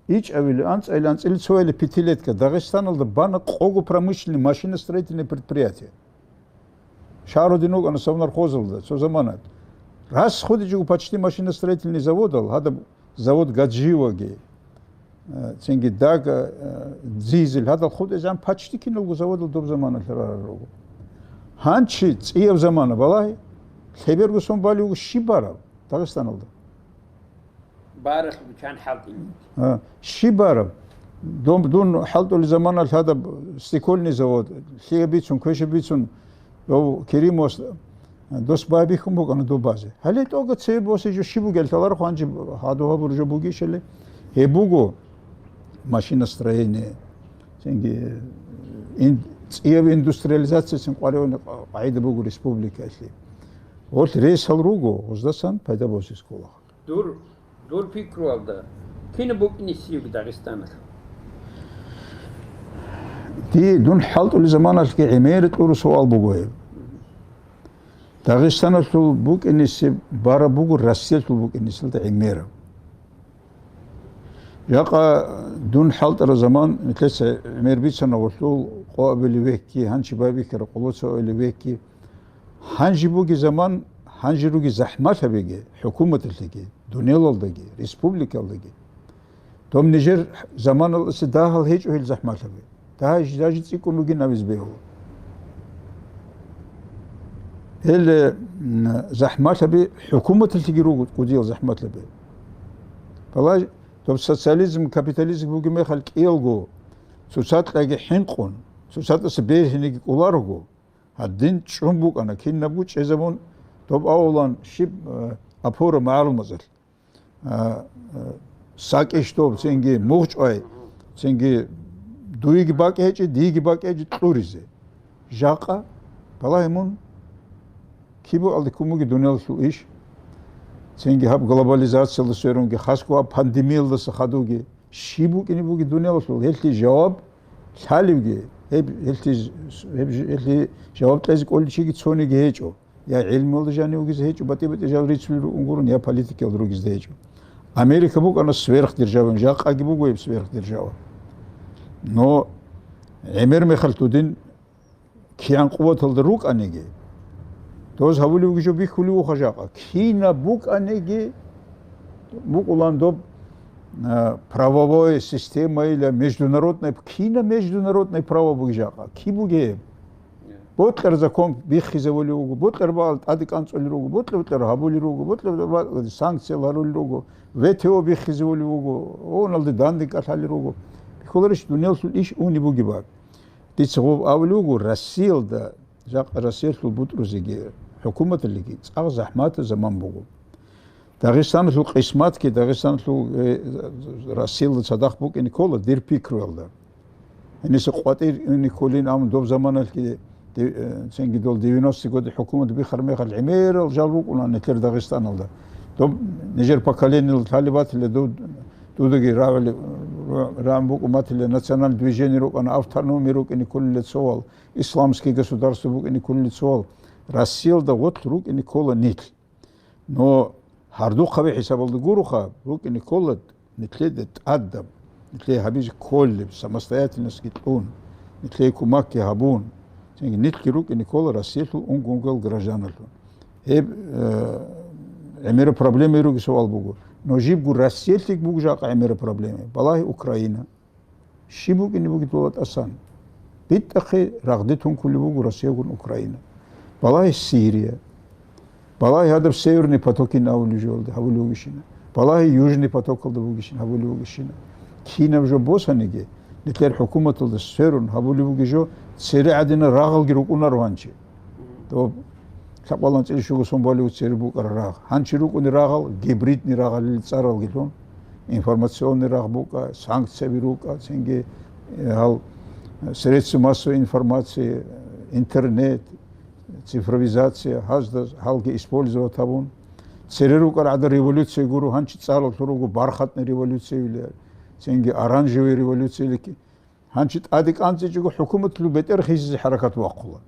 ичӀабили, анцӀила, анцӀила цояли пятилетка Дагъистаналда бана къого промышленный машиностроительный предприятие. Шагьрудин вукӀана Совнархозалда цо замана. РасходичӀого почти машиностроительный заводал, гьадаб завод Гаджиеваги, э, цинги Дага, э, Дизель, гьадал хутӀизегӀан почти киналго заводал доб заманалъ рарал руго. Гьанчи цӀияб замана балагье, лъеберго сон балев вуго щиб бараб Дагъистаналда? Баралъ бичан хӀалтӀи. А, щиб бараб? Дун, дун хӀалтӀулел заманалъ гьадаб стекольный завод, лъие бицун, квеше бицун, дов Керимовас дос байбихьун букӀана доб базе. Гьале тӀога цебе босе жо щиб бугел лъаларо хъванчи гьадугьабур жо бугищали. Гьеб буго машиностроение, цинги ин-, цӀияб индустриализацияцин къваригӀуна къагӀида буго республикаялъе. Гъолъ ресал руго, гъоздасан пайда босе скола. Дур, дур пикруялда, кинаб букӀине сиб Дагъистаналъ? Ди, дун хӀалтӀулел заманалъги гӀемер кьуру суал буго гьеб. Дагъистаналъул букӀине сиб бараб буго Россиялъул букӀинесалда гӀемераб. Жакъа дун хӀалтӀараб заман, нилъеца гӀемер бицана гъолъул къо абилеб векги, гьанчи байбихьараб къоло цо абилеб векги, Гьанже буги заман, гьанже руги захӀмалъабиги, хӀукуматалъеги, дунелалдаги, республикалдаги. Дом нижер заманалъусе дагьал гьечӀо гьел захӀмалъаби. Дагьа даже цӀикӀкӀун ругин абизе бегьула. Гьел, м, захӀмалъаби хӀукуматалъеги руго кӀудиял захӀмалъаби. Балай, доб социализм, капитализм бугеб мехалъ кӀиялго цоцаздаги хӀинкъун, цоцаздаса бергьинеги кӀоларого, Гьадин чӀун букӀана, кинабго чӀезабун, доб авулан щиб, э, опора магӀарул мацӀалъ. А, э, сакӀищ доб, цинги мугъчӀвай, цинги дуйги бакӀ гьечӀи, дийги бакӀ гьечӀи кьуризе. Жакъа, балагье мун, кибу алди кумуги дуниялалъул иш, цинги гьаб глобализациялда сверунги, хасго гьаб пандемиялдаса хадуги, щиб букӀине буги дуниялалъул, гьелъи жаваб лъаливги, гьеб, гьелъи, гьеб, гьелъи жаваб кьезе кӀолев чиги цониги гьечӀо. Я гӀилмуялда жанив вугизе гьечӀо, батӀи-батӀи жал рицулел ругун гурун, я политикаялда ругезда гьечӀо. Америка букӀана сверхдержава, жакъаги буго гьеб сверхдержава. Но гӀемер мехалъ дудин кигӀан къуваталда рукӀаниги, доз гьабулев вугев бихьулев вуха жакъа. Кинаб букӀаниги, букӀулан доб, а, правовой системайила, международной, кинаб международное право буги жакъа? Киб бугеб? Бокьар закон биххизавулев вуго, бокьар бакӀал тӀаде кӀанцӀулел руго, бокьар-бокьар гьабулел руго, бокьар-бокьар санкциял гьарулел руго, В Т О биххизавулев вуго, ООНалде данде кӀалъалел руго. Бихьуларищ дуниялалъул иш унеб бугеб? Дица гъоб абулев вуго, Россиялда, жакъа Россиялъул бутӀрузеги, хӀукуматалдеги цӀакъ захӀматаб заман буго. Дагъистаналъул къисматги, Дагъистаналъул, э, Россиялда цадахъ букӀине ккола, дир пикруялда. Гьениса къватӀир ине кколин, амма доб заманалъги, де-, э, цинги дол девяностые годы хӀукумат биххар мехалъ гӀемерал жал рукӀуна нилъер Дагъистаналда. Доб нижер поколениялда лъалеб батила, доб-, дудаги рагӀули-, рагӀун букӀун батила, национальное движение рукӀана, автономия рукӀине кколила цовал, исламский государство букӀине кколила цовал. Россиялда гъорлъ рукӀине ккола нилъ. Но гьардухъаби хӀисабалда гуроха, рукӀине ккола нилъеда тӀадаб, нилъее гьабизе кколеб, самостоятельностьги кьун, нилъее кумакги гьабун, цинги нилъги рукӀине ккола Россиялъул унго-унгоял гражданалъун. Гьеб, э, гӀемераб проблема ругеб суал буго. Но жибго Россиялъеги буго жакъа гӀемераб проблема. Балагье Украина. Щиб букӀине бугеб дола тӀасан? БитӀахъе рагъде тункулеб буго Россиягун Украина. Балагье Сирия. Балагье гьадаб Северный потокин абулеб жоялда гьабулеб бугещина. Балагье Южный потокалда бугещин, гьабулеб бугещина. Кинаб жо босаниги, нилъер хӀукуматалда сверун гьабулеб бугеб жо, цере гӀадинал рагъалги рукӀунаро гьанчи. Доб лъабкъоялда анцӀила щуго сон балев цере букӀараб рагъ. Гьанчи рукӀуни рагъал, гибридный рагъалил цӀаралги лъун, информационный рагъ букӀа, санкцияби рукӀа, цинги, э, гьал, э, средства массовой информации, э, интернет, цифровизация, гьазда гьалги использовать гьабун. Цере рукӀарал гӀадан революция гуро, гьанчи цӀаралъур руго бархатный революция или, цинги оранжевая революция или. Гьанчи тӀаде кӀанцӀичӀого хӀукуматалъул бетӀер хисизе хӀаракат вахъула.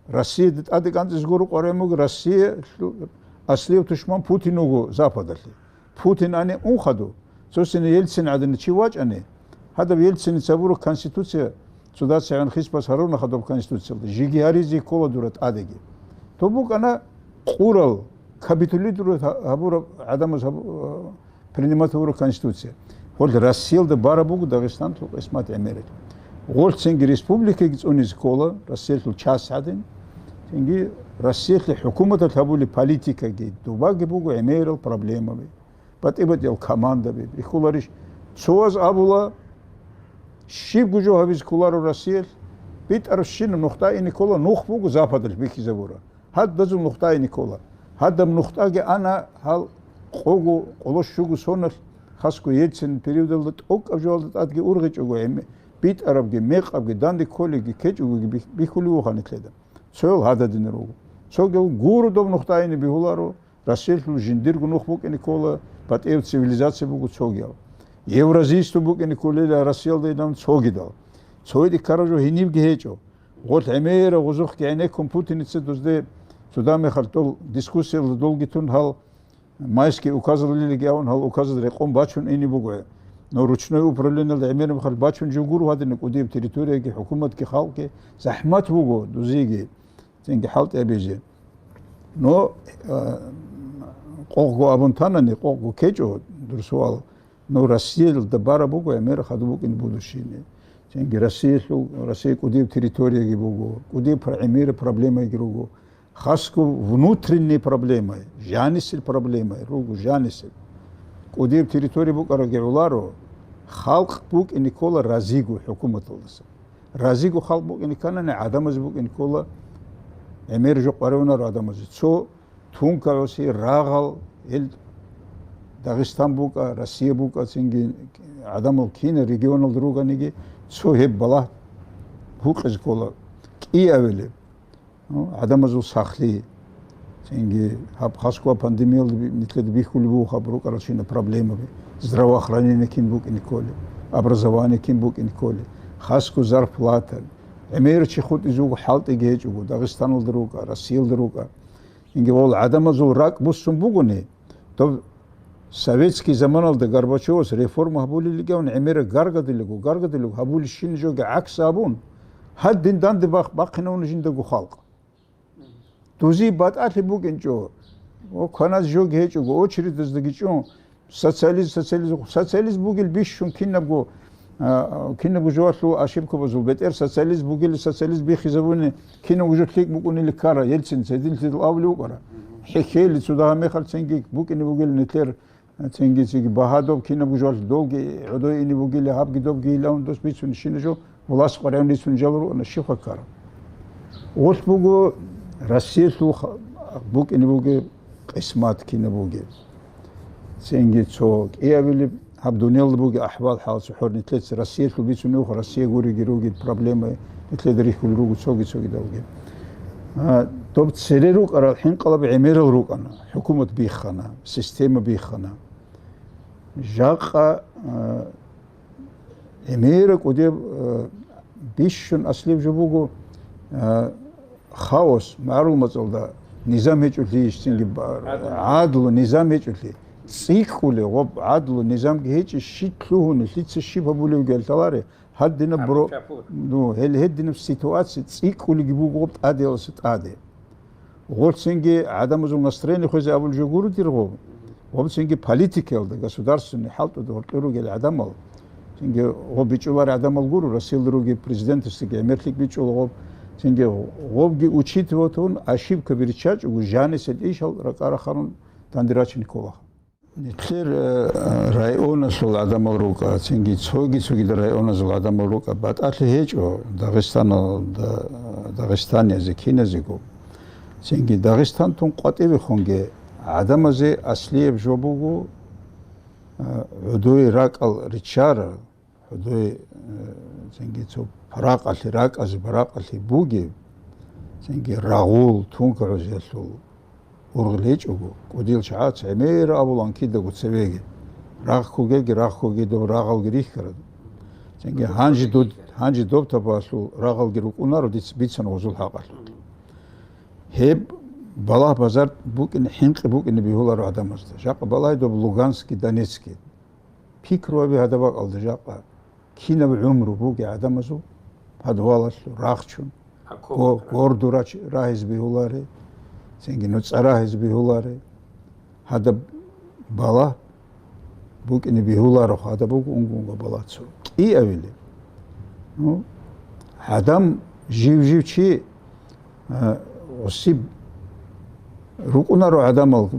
Россияда тӀаде кӀанцӀизе гуро къваригӀун буго, Россиялъул аслияб тушман Путин вуго Западалъе. Путин ани унхаду, цо сине Ельцин гӀадина чи вачӀани, гьадаб Ельциница гьабураб конституция, цо дацигӀан хисбас гьаруна гьадаб конституциялда, жеги гьаризе ккола дура тӀадеги. Доб букӀана къурал, капитулировать гьабураб гӀадамаз гьабу-, принимать гьабураб конституция. Гьел Россиялда бараб буго Дагъистаналъул къисмат гӀемерал. Гьел цинги республикаги цӀунизе ккола, Россиялъул часть гӀадин, цинги Россиялъе хӀукуматалъ гьабулеб политикаги дубаги буго гӀемерал проблемаби, батӀи-батӀиял командаби, бихьуларищ? Цояз абула, щибго жо гьабизе кколаро Россиялъ, битӀарабщинаб нухда ине ккола, нух буго Западалъ бихьизабура. Гьадазул нухда ине ккола. Гьадаб нухдаги ана гьал къого, къоло щуго соналъ, хасго Ельцин периодалда тӀокӀаб жоялда тӀадги ургъичӀого, гӀем-, битӀарабги, мекъабги, данде кколебги, ккечӀогоги бих-, бихьулев вуха нилъеда. Цоял гьададинал руго. Цогиял гуро доб нухда ине бегьуларо, Россиялъул жиндирго нух букӀине ккола, батӀияб цивилизация буго цогиял. Евразийство букӀине кколила Россиялда инан цогидал. Цояде ккараб жо гьенибги гьечӀо. Гъолъ гӀемераб гъозухъги гӀенеккун Путиница дузде цо дагьаб мехалъ дол дискуссиялда долги тун гьал майский указалилги авун, гьал указал рекъон бачун ине буго. Но ручной управлениялда гӀемер мехалъ бачун жо гуро гьадина кӀудияб территорияги, хӀукуматги, халкъги, захӀмат буго дузеги, цинги хӀалтӀи гьабизе. Но, а, къокъго абун танани, къокъго ккечӀо дур суал. Но Россиялда бараб буго гӀемер хадуб букӀин будущее. Цинги Россиялъул, Россия кӀудияб территорияги буго, кӀудияб пр-, гӀемераб проблемаги руго. Хасго внутренней проблемаби, жанисел проблемаби руго, жанисел. КӀудияб территория букӀараги гӀоларо, халкъ букӀине ккола разиго хӀукуматалдаса. Разиго халкъ букӀине кканани, гӀадамазе букӀине ккола, гӀемер жо къваригӀунаро гӀадамазе. Цо тункаялъе рагъал, гьел Дагъистан букӀа, Россия букӀа, цинги гӀадамал кинаб регионалда руганиги, цо гьеб балагь гьукъизе ккола, кӀиабилеб, ну, гӀадамазул сахлъи, цинги гьаб хасго пандемиялда би-, нилъеда бихьулеб буго гьаб рукӀаралщинаб проблемаби, здравоохранение кин букӀине кколеб, образование кин букӀине кколеб. хасго зарплата, гӀемер чи хутӀизе вуго, хӀалтӀиги гьечӀого, Дагъистаналда рукӀа, Россиялда рукӀа. Инги вол гӀадамазул ракӀ буссун бугони, доб советский заманалда Горбачевас реформа гьабулелгавун гӀемера гаргадилего, гаргадилего гьабулищин жоги гӀакс абун, гьадин данде бах-, бахъинавуна жиндаго халкъ. Дузи батӀалъи букӀинчӀо, о, кваназ жог гьечӀого, очередаздаги чӀун, социализм, социализм, социализм бугел бищун кинабго, а, кинабго жугьалъул ошибкабазул бетӀер социализм бугели, социализм бихизабуни кинабго жо лъикӀ букӀунили ккара, Ельцин, цедилъидал абулев вукӀара. ХӀехьели цо дагьа мехалъ цинги букӀине бугел нилъер Цинги-цинги багьа доб кинабго жо долги гӀодой ине бугили, гьабги добги илавун дос бицун щина жо, власть къваригӀун рицун жал руна, щибха ккараб? Гъулъ буго Россиялъул ха-, букӀине бугеб къисмат кинаб бугеб. Цинги цо кӀиабилеб гьаб дуниялда бугеб ахӀвал-хӀал цохӀор нилъеца Россиялъул бицунев, Россия гуриги ругел проблема, нилъеда рихьулел руго цоги-цогидалги. А, доб цере рукӀарал хӀинкъалаб гӀемерал рукӀана, хӀукумат биххана, система биххана. Жакъа, а, гӀемера кӀудеб, а, бищун аслиб жо буго, а, хаос, магӀарул мацӀалда низам гьечӀолъи, ищцинги ба-, гӀадлу, низам гьечӀолъи. ЦӀикӀкӀулев ва гӀадлу, низамги гьечӀи, щит лъугьуни, лъица щиб гьабулевги гьалъаларе, гьадинаб бро-, ну, гьел гьединаб ситуация цӀикӀкӀулиги буго тӀадеялъа тӀаде. Гъолцинги гӀадамазул настроение хвезе абул жо гуро дир гъоб. Гъобцинги политикаялда, государственный хӀалтӀуда гьоркьор ругел гӀадамал. Цинги гъоб бичӀулар гӀадамал гуро, Россиялда руги президентасдаги гӀемерлъи бичӀула гъоб. Цинги гъобги учитыватун, ошибка бирчачӀого, жанисел ишал ракӀарахъарун дандирачине ккола. Нилъер, э, районалъул гӀадамал рукӀа, цинги цоги-цогидал районазул гӀадамал рукӀа, батӀалъи гьечӀо Дагъистаналда, Дагъистаниязе киназего. Цинги Дагъистантун къватӀивехунги гӀадамазе аслияб жо буго, э, гӀодой ракӀал риччарал, гӀодой, э, цинги цо паракъалъи, ракӀазе баракъалъи бугеб, цинги рагъул, тункагӀузиялъул ургъел гьечӀого, кӀудиял чагӀаца гӀемер абулан кидаго цевеги, рагъ ккогеги, рагъ ккоги доб рагъалги рихьарад. Цинги гьанже дод-, гьанже доб табалъул рагъалги рукӀунаро диц бицана гъузул хӀакъалъулъ. Гьеб балагь-базар букӀине, хӀинкъи букӀине бегьуларо гӀадамазда. Жакъа балагье доб Луганский, Донецкий. Пикру гьабе гьадаб бакӀалда жакъа. Кинаб гӀумру бугеб гӀадамазул, подвалалъул рагъ чун, го-, горду рач-, рагьизе бегьуларе, цинги нуцӀа рагьизе бегьуларе. Гьадаб балагь букӀине бегьуларо, гьадаб буго унго-унго балагь цо. КӀиабилеб. Ну, гӀадам жив-жив чи А, гъосиб рукӀунаро гӀадамал,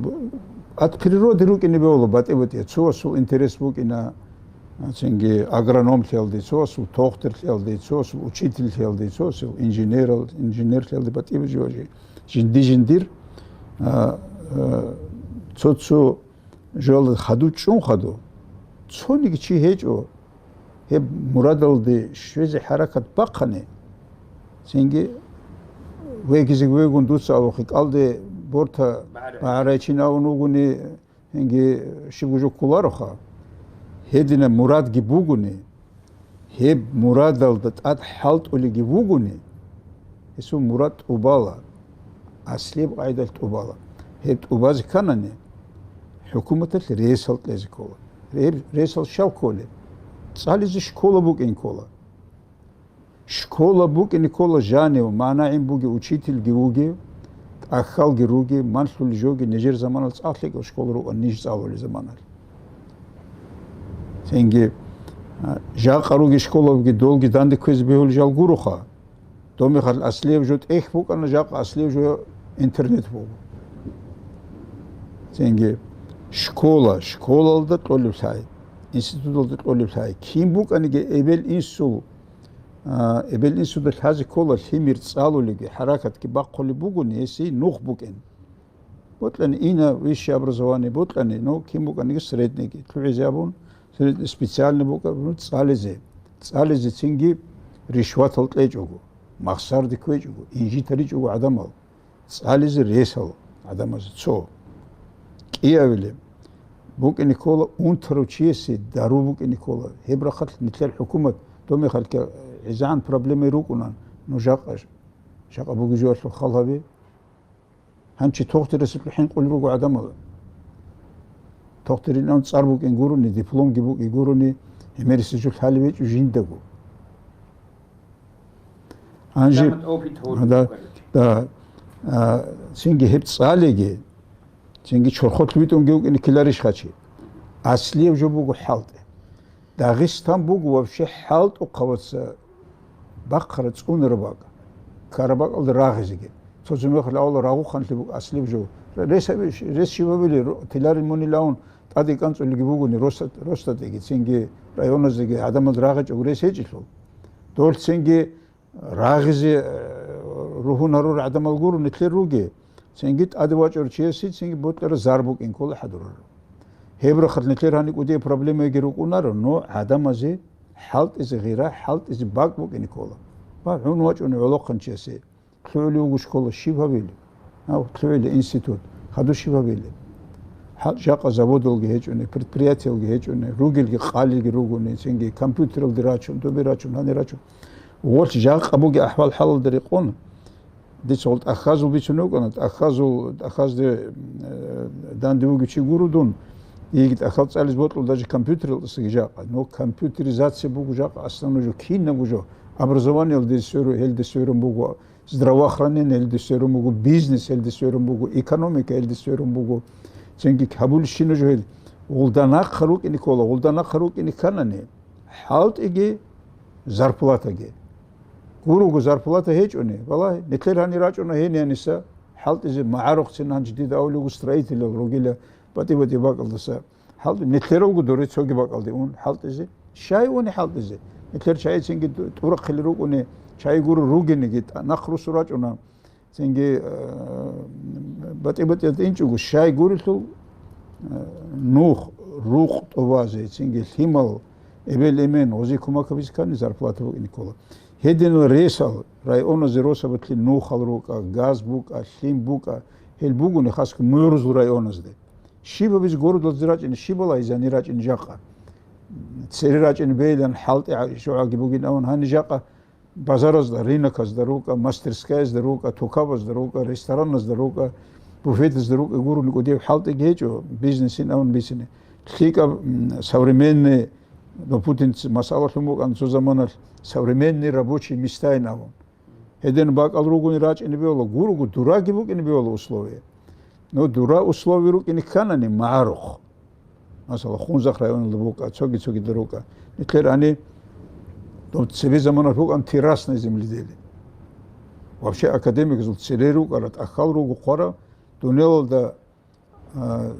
от природы рукӀине бегьула батӀи-батӀи. Цо асул интерес букӀина, а, цинги агрономлъиялде, цо асул тохтирлъиялде, цо асул учительлъиялде, цо асул инженерал-, инженерлъиялде батӀи-батӀи жо-, жи-, жинди-жиндир, а, а, цо-цо жоялда хадув чӀун хадув. Цониги чи гьечӀо, гьеб мурадалде щвезе хӀаракат бахъани, цинги вегизе вегун дуца абухъе, кӀалде борта багӀарайчи авун вугони, цинги щибго жо кколароха. Гьединаб мурадги бугони, гьеб мурадалда тӀад хӀалтӀулеги вугони, гьесул мурад тӀубала, аслияб къагӀидалъ тӀубала. Гьеб тӀубазе кканани, хӀукуматалъ ресал кьезе ккола. Гьеб ресал щал кколеб? ЦӀализе школа букӀин ккола. Школа букӀине ккола жанив, манагӀин бугев, учительги вугев, тӀахьалги ругев, малъулел жоги нижер заманалъ цӀакъ лъикӀал школа рукӀана ниж цӀалулел заманалъ. Цинги, а, жакъа руги школабги долги данде кквезе бегьулел жал гуроха. Доб мехалъ аслияб жо тӀехь букӀана, жакъа аслияб жо интернет буго. Цинги школа, школалда кьолеб лъай, институталда кьолеб лъай. Кин букӀаниги эбел-инсул, а, эбел-инсуда лъазе ккола лъимер цӀалулебги, хӀаракатги бахъулеб бугони, гьесие нух букӀин. Бокьани ина высшее образование, бокьани, ну, кин букӀаниги среднийги, лъугӀизе абун, средний специальный букӀа, ну, цӀализе. ЦӀализе цинги ришватал кьечӀого, махсарде кквечӀого, инжитаричӀого гӀадамал. ЦӀализе ресал гӀадамазе цо. КӀиабилеб букӀине ккола унтарав чиясе дару букӀине ккола. Гьеб рахъалъ нилъер хӀукумат, доб мехалъ, э, гӀезегӀан проблемаи рукӀуна, ну жакъа, жакъа бугеб жоялъул хал гьабе. Гьанчи тохтирасулъ хӀинкъулел руго гӀадамал. Тохтирилан цӀар букӀин гурони, дипломги букӀин гурони, гьемерисеб жо лъалеб гьечӀо жиндаго. Гьанже, Самат опыт гьоркьоб да, кколел. Да, а, цинги гьеб цӀалиги, цинги чорхолъ витӀунги вукӀине ккеларищ хъачи? Аслияб жо буго хӀалтӀи. Дагъистан буго вообще хӀалтӀухъаваца бахъараб цӀунараб бакӀ, ккараб бакӀалда рагъизеги. Цо-цо мехалъ авала рагъухъанлъи буго аслияб жо. Рес гьаби-, рес щиб гьабили, ро-, тиларин мунилаун тӀаде кӀанцӀулелги бугони, росда-, росдатӀиги, цинги районаздаги гӀадамаз рагъичӀого рес гьечӀелъул. Долъ цинги рагъизе, э, ругьун гьарурал гӀадамал гуро нилъер ругел, цинги тӀаде вачӀарав чиясе цинги бокьараб зар букӀин ккола хӀадурал. Гьеб рахъалъ нилъер гьаниб кӀудияб проблемаги рукӀунаро, но гӀадамазе хӀалтӀизе гъира, хӀалтӀизе бакӀ букӀине ккола. Ва гьун вачӀуни гӀолохъанчиясе, лъугӀулев вуго школа, щиб гьабилеб? Гьав, лъугӀила институт, хадуб щиб гьабилеб? ХӀа-, жакъа заводалги гьечӀони, предприятиялги гьечӀони, ругелги къалелги ругони, цинги компьютералде рачун, добе рачун, гьанир рачун. Гъолъ жакъа бугеб ахӀвал-хӀалалда рекъон, дица гъол тӀахьазул бицунев вукӀана, тӀахьазул, тӀахьазде, э, данде вугев чи гуро дун, диеги тӀахьал цӀализе бокьула даже компьютералдасаги жакъа. Но компьютеризация буго жакъа, основной жо, кинабго жо, образованиялде сверу-, гьелде сверун буго, здравоохранение гьелде сверун буго, бизнес гьелде сверун буго, экономика гьелде сверун буго. Цинги гьабулищина жо гьел. Гъулда нахъа рукӀине ккола, гъулда нахъа рукӀине кканани, хӀалтӀиги, зарплатаги. Гурого зарплата гьечӀони, валлагь, нилъер гьанир рачӀуна гьениса, хӀалтӀизе магӀарухъцин гьанже дида авлуго строителал ругила батӀи-батӀи бакӀалдаса. ХӀалтӀи-, нилъералго дуре цоги бакӀалде ун хӀалтӀизе. Щай уни хӀалтӀизе? Нилъер чайицинги ду-, тӀурахъили рукӀуни, чай гуро ругениги, тӀа-, нахъ русу рачӀуна. Цинги, э, батӀи-батӀиялда инчӀого щай гурелъул, э, нух, рукъ тӀубазе, цинги лъимал, эбел-эмен, гъози кумак гьабизе ккани зарплата букӀине ккола. Гьединал ресал, районазе росабалъе нухал рукӀа, газ букӀа, лъим букӀа, гьел бугони хасго мугӀрузул районазде. Щиб гьабизе городалде рачӀине, щиб балагьизани рачӀине жакъа. Цере рачӀине бейилан хӀалтӀи гӀа-, жогӀаги бугин, аван гьаниб жакъа базаразда, рыноказда рукӀа, мастерскаязда рукӀа, токабазда рукӀа, рестораназда рукӀа, буфетазда рукӀа гурони кӀудияб хӀалтӀиги гьечӀо, бизнесин аван бицине. ЛъикӀаб, м, современный, ну, Путин ц-, масъалалъун букӀана цо заманалъ, современный рабочий местаин авун. Гьедин бакӀал ругони рачӀине бегьула, гурого дураги букӀине бегьула условия. Ну, дура условия рукӀине кканани магӀарухъ. Масала, Хунзахъ районалда букӀа, цоги-цогидал рукӀа. Нилъер гьани, доб цебе замана букӀан террасное земледелие. Вообще академикзул цере рукӀара, тӀахьал руго хъвара, дунялалда, а,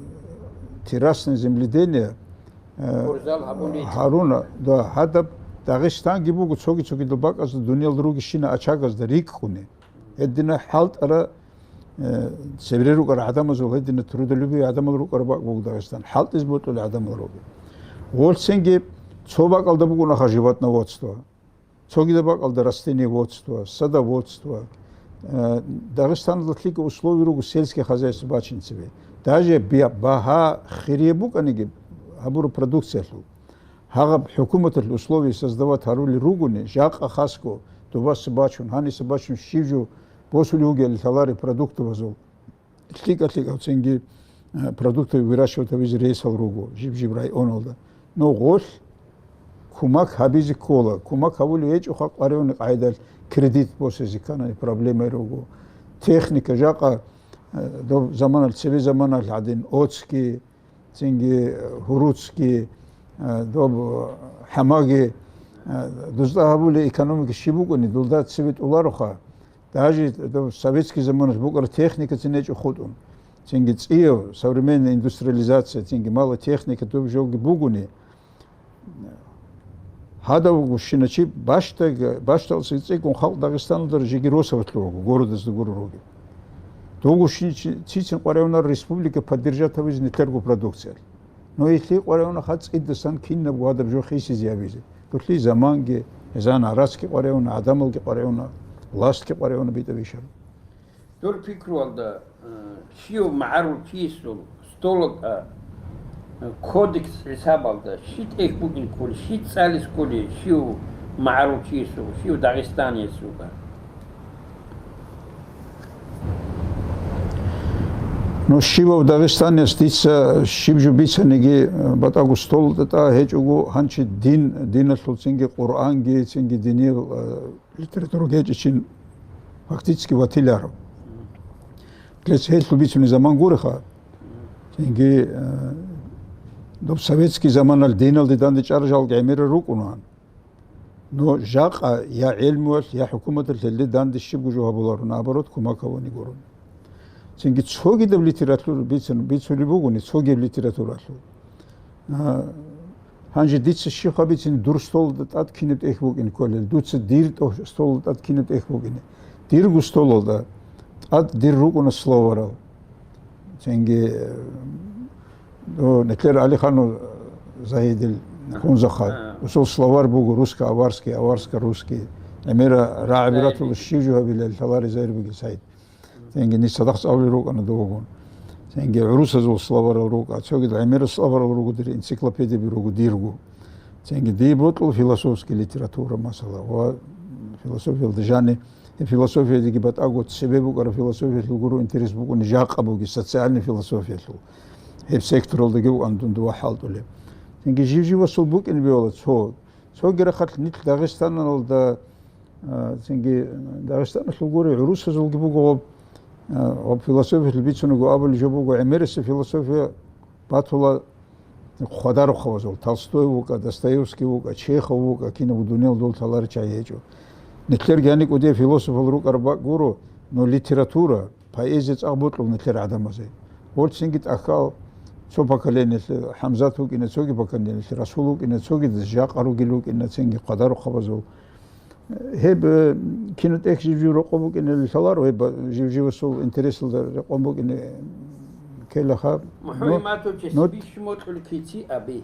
террасное земледение, а, Курзал гьабулей. Гьаруна, да, гьадаб Дагъистанги буго, цоги-цогидал бакӀазда дунялда ругищина очагазда рикӀкӀуни. Гьедина хӀалтӀара, э, цебре рукӀара гӀадамазул, гьедина трудолюбивый гӀадамал рукӀара бакӀ буго Дагъистан. ХӀалтӀизе бокьула гӀадамал руго. Гъолцинги цо бакӀалда бугонаха животноводство. Цогидаб бакӀалда растениеводство, садоводство. Э, Дагъистаналда лъикӀаб условия руго сельское хозяйство бачинцеве. Даже бя-, багьа хирияб букӀаниги, гьабураб продукциялъул. Гьагъаб хӀукуматалъ условия создавать гьарулел ругони, жакъа хасго, дубаса бачун, гьаниса бачун щиб жо босулев вугел лъаларе продуктовазул. ЛъикӀа-лъикӀав цинги, э, продукты выращивать гьабизе рейсал руго, жиб-жиб районалда. Но гъолъ кумак гьабизе ккола. Кумак гьабулев гьечӀоха къваригӀуни къагӀидалъ кредит босизе кканани проблемаи руго. Техника жакъа, э, доб заманалъ, цебе заманалъ гӀадин, оцги, цинги, э, гьуруцги, э, доб, э, хӀамаги, э, дузда гьабули экономика щиб букӀуни, дулда цебе тӀулароха. Даже доб советский заманалъ букӀара техникацин гьечӀо хутӀун. Цинги цӀияв, современная индустриализация, цинги мала техника доб жоги бугуни. Гьадав гущиначи башта-, башталъ цӀикӀкӀун халкъ Дагъистаналда жеги росабалъ руго, городазда гуро руго. Дов гущиначи цицин къваригӀунар республика поддержать гьавизе нилъерго продукциялъ. Но гьелъие къваригӀуна хъа цӀидасан кинабго гьадаб жо хисизе гьабизе. Дурлъи заманги, гьезан гӀарацги къваригӀуна, гӀадамалги къваригӀуна, властги къваригӀуна битӀа бишаб. Дур пикруялда, э, щив магӀарул чиясул столокӀа, э, кодекс хӀисабалда щи тӀехь бугин кколи, щи цӀалис кколи, щив магӀарул чиясул, щив дагъистаниец вугев. Ну, щивав дагъистаниец дица щиб жо бицаниги, э, батӀаго столалда тӀа гьечӀого, гьанчи дин, диналъул цинги Къуръанги, цинги диниял, э, литература гьечӀичин фактически ватиларо. Лъес гьелъул бицунеб заман гуреха. Цинги, э, доб советский заманалъ диналде данде чӀарал жал гӀемерал рукӀунаан. Но жакъа я гӀелмуялъ, я хӀукуматалъ гьелде данде щибго жо гьабуларо, наоборот, кумак гьавуни гуро. Цинги цогидаб литература бицун-, бицулеб бугони, цогидаб литературалъул. А, гьанже дица щиб гьабицин, дур столалда тӀад кинаб тӀехь букӀине кколел, дуца дир тӀо-, столалда тӀад кинаб тӀехь букӀине. Дирго столалда тӀад дир рукӀуна словарал. Цинги, э, ну, нилъер ГӀалиханов Загьидил Хунзахъа, а, усул словарь буго русско-аварский, аварско-русский. ГӀемера рагӀаби ратула щив жо гьабилел лъалари Загьир бугел сайд. Цинги ниж цадахъ цӀалулел рукӀана довгун. Цинги гӀурусазул словарал рукӀа, цогидал гӀемерал словарал руго дир, энциклопедияби руго дирго. Цинги дие бокьула философский литература, масала, ва философиялда жани, гьеб философиядеги батӀаго цебе букӀараб философиялъул гуро интерес букӀуни жакъа буги социальный философиялъул. Гьеб секторалдаги букӀана дун дова хӀалтӀулеб. Цинги жив-живасул букӀине бегьула цо, цоги рахъалъ нилъ Дагъистаналда, а, цинги Дагъистаналъул гури гӀурусазулги буго гъоб, а, гъоб философиялъул бицунего абулеб жо буго, гӀемерисеб философия батула хвадарухъавазул, Толстой вукӀа, Достоевский вукӀа, Чехов вукӀа, кинабго дуниял дол лъаларел чагӀи гьечӀо. Нилъерги гьаникӀ кӀудиял философал рукӀараб бакӀ гуро, но литература, поэзия цӀакъ бокьула нилъер гӀадамазе. Гьорцинги тӀахьал цо поколениялъе ХӀамзат вукӀина, цоги поколениялъе Расул вукӀина, цоги жакъа ругел вукӀина, цинги хъадарухъабазул. Гьеб, э, кино тӀехь жив-жив рокъоб букӀине лъаларо, гьеб жив-живасул интересалда рекъон букӀине ккелаха. МухӀаммад Иматовича но, но спиш мокьул кици аби.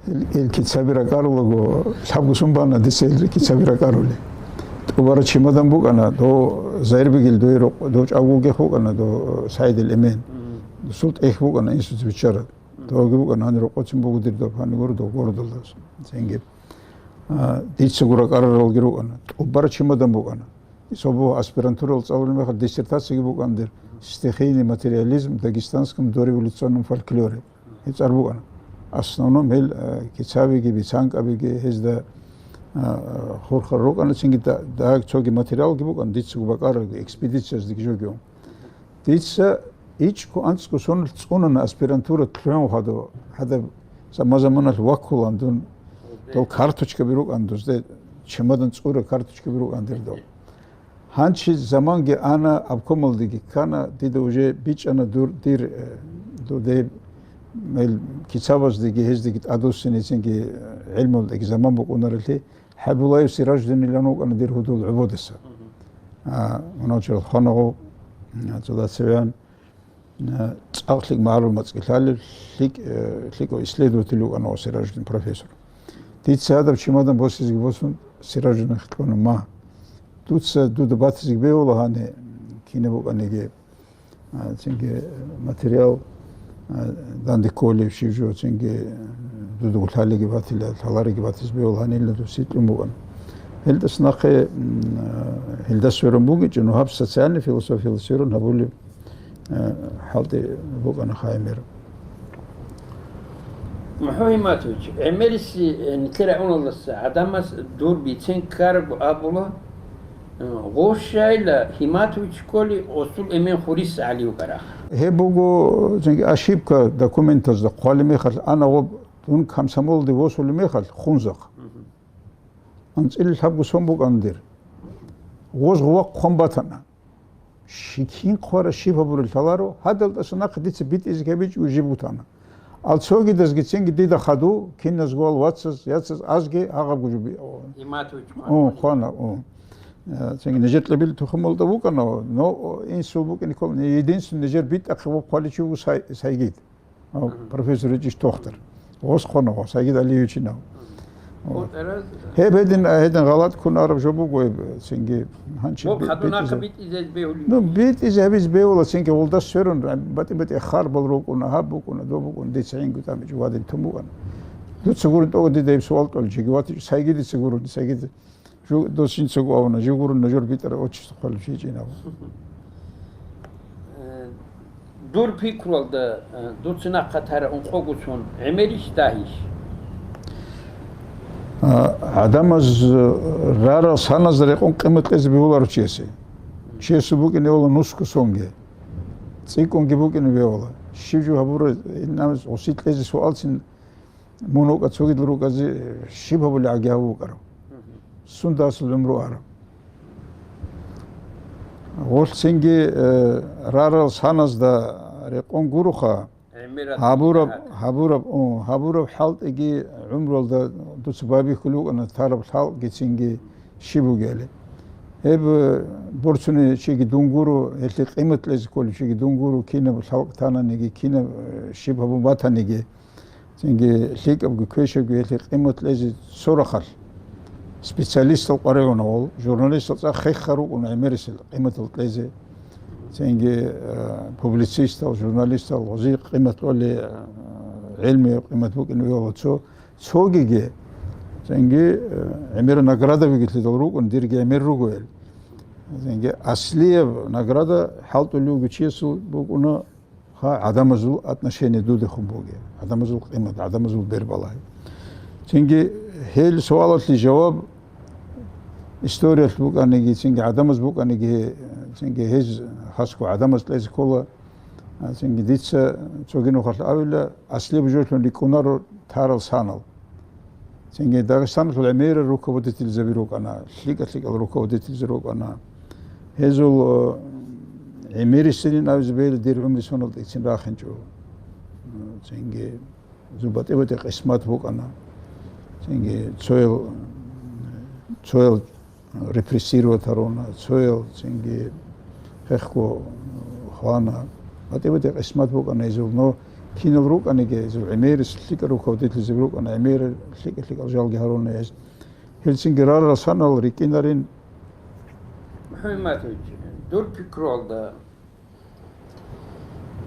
Ил, ил кицаби ракӀарулаго, лъабго сон бана дица ил кицаби ракӀарули. ТӀубара чемодан букӀана, дов Загьир бугел дой рокъ-, дов чӀагоги вукӀана, дов СагӀидил Эмен. Мгм. Досул тӀехь букӀана инсуца биччараб. Мгм. Довги букӀана, гьанир рокъовцин буго дир доб, гьанир гуро дов гуро долдаса. Цинги. А, дица гура кӀараралги рукӀана. ТӀубара чемодан букӀана. Цо буго аспирантурал цӀалулеб мехалъ диссертацияги букӀана дир, «Стихийный материализм в дагестанском дореволюционном фольклоре». Гьеб цӀар букӀана. Основном гьел, а, кицабиги, бицанкабиги гьезда, а, хурхар рукӀана, цинги да-, даг цоги материалги букӀана, дицаго бакӀаралги, экспедицияздаги жоги ун. Дица ичӀго анцӀго соналъ цӀунана аспирантура лъугӀун хадув, гьадаб заман-заманалъ ваккулан дун, дол карточкаби рукӀан дузде, чемодан цӀура карточкаби рукӀан дир дол. Гьанчи заманги ана, обкомалдеги ккана, дида уже бичӀчӀана дур, дир, э, дуде мел кицабаздеги, гьездеги тӀадвуссинецинги, э, гӀелмалдаги заман букӀунарелъи, ХӀабибуллаев Сираждинилан вукӀана дир гьудул гӀободаса. Мгм. А, муначил ханагъу, а, цо дацевян, а, цӀакъ лъикӀ магӀарул мацӀги лъалев, лъикӀ, э, лъикӀав исследователь вукӀана ва Сираждин профессор. Дица гьадаб чемодан босизеги босун, Сираждин кьуна: «Ма, дуца дуда батизеги бегьула гьани, кинаб букӀаниги». А, цинги материал, а, данде кколев щив жо, цинги, а, дуда гулъалиги батила, лъалариги батизе бегьула гьанилла дус гьитӀун букӀана. Гьелдас нахъе, м, а, гьелдас сверун бугичӀо, ну, гьаб социальный философиялда сверун гьабулеб, а, хӀалтӀи букӀана хаймер. МухӀаммад Иматович, гӀемериси, э, нилъер районалдаса гӀадамас дур бицен ккараб абула, э, гъов щайила Иматович кколи, осул эмен Хурис ГӀали вукӀарах. Гьеб буго, цинги, ошибка документазда хъвалеб мехалъ, ана гъоб дун комсомолде восулеб мехалъ, Хунзахъ. Мгм. АнцӀила лъабго сон букӀана дир. Гъоз гъувахъ хъван батана. Щи-, кин хъвара, щиб гьабурел лъаларо, гьадал тӀаса нахъе дица битӀизе кабичӀого жиб вутана. Ал цогидазги цинги дида хадув, киназгуал вацаз, яцаз азги гьагъаб гужуби. Иматович О, хъвана. Хъвана, о. Э, цинги нижер кьабил тухумалда вукӀана, но, о, инсул букӀине ккола, единственный нижер битӀахъе вукъаличи вуго Сай-, Сайгид. Гьав, мгм, профессор ичӀищ тохтар. Гъос хъвана, гъос, Сагид Алиевичинав. Мгм. Вот. Гьеб гьедин, гьедин гъалатӀ ккун араб жо буго гьеб, цинги гьанчи. Гъоб би-, хадур нахъа битӀизе-, битӀизаб бегьулин. Ну, битӀизе гьабизе бегьула, цинги гъолдас сверун, батӀи-батӀи харбал рукӀуна, гьаб букӀуна, доб букӀуна, дица гӀингу тӀамичӀ вадил тун букӀана. Дуца гурин тӀокӀ дида гьеб суал кьолел, жеги ватичӀо, сайги дица гурин, сайги ди-, жу-, дос жинцаго авуна, жив гурин нужер битӀараб отчество хъвалеб щичӀин абун. Э, дур пикруялда, э, дуца нахъа тара ункъогоцун гӀемерищ дагьищ? А, гӀадамаз, э, рарал саназда рекъон къимат кьезе бегьуларо чиясе. Чиясул букӀине бегьула нусго сонги. ЦӀикӀкӀунги букӀине бегьула. Щиб жо гьабура, инамус гъуси кьезе суалцин мун вукӀа цогидал рукӀазе щиб гьабулеб гӀаги гьаб вукӀарав? Сунда асул гӀумру араб? Гъолъ цинги, э, рарал саназда рекъон гуроха, гӀемерал гьабураб, гьабураб, о, гьабураб хӀалтӀиги гӀумруялда дуца байбихьулев вукӀана тараб хӀалтӀги цинги щиб бугели. Гьеб, э, борцунев чиги дун гуро, гьелъие къимат кьезе кколев чиги дун гуро, кинаб хӀалтӀи тананиги, кинаб, э, щиб гьабун батаниги. Цинги лъикӀабги квешабги гьелъие къимат кьезе цо рахъалъ. Специалистал къваригӀуна гъол, журналистал цӀакъ хехха рукӀуна гӀемерисел къиматал кьезе. Цинги, э, публицистал, журналистал гъози къимат кьоли, э, гӀелмияб къимат букӀине бегьула цо, цогиги. Цинги, э, гӀемер наградабиги лъидал рукӀун, дирги гӀемер руго гьел. Цинги аслияб награда хӀалтӀулев вугев чиясул букӀуна Ха, гӀадамазул отношение дудехун бугеб, гӀадамазул къимат, гӀадамазул бербалай. Цинги гьел суалалъе жаваб историялъ букӀаниги, цинги гӀадамаз букӀаниги, цинги гьез хасго гӀадамаз кьезе ккола, а, цинги дица цоги нухалъ авила, аслияб жоялъун рикӀкӀунаро тарал санал. Цинги Дагъистаналъул гӀемерал руководительзаби рукӀана, лъикӀа-лъикӀал руководительзаби рукӀана. Гьезул, э, гӀемерисилин абизе бегьила дир гӀумру соналдецин рахинчӀо. Цинги гьезул батӀи-батӀи къисмат букӀана. Цинги цоял, цоял репрессировать гьаруна, цоял цинги хехго хвана. БатӀи-батӀи къисмат букӀана гьезул, но кинал рукӀаниги, гьезул гӀемерис лъикӀа руководительзаби рукӀана, гӀемерал лъикӀа-лъикӀал жалги гьаруна гьез. Гьел цинги рарал санал рикӀкӀинарин. МухӀамад Матович, дур пикруялда,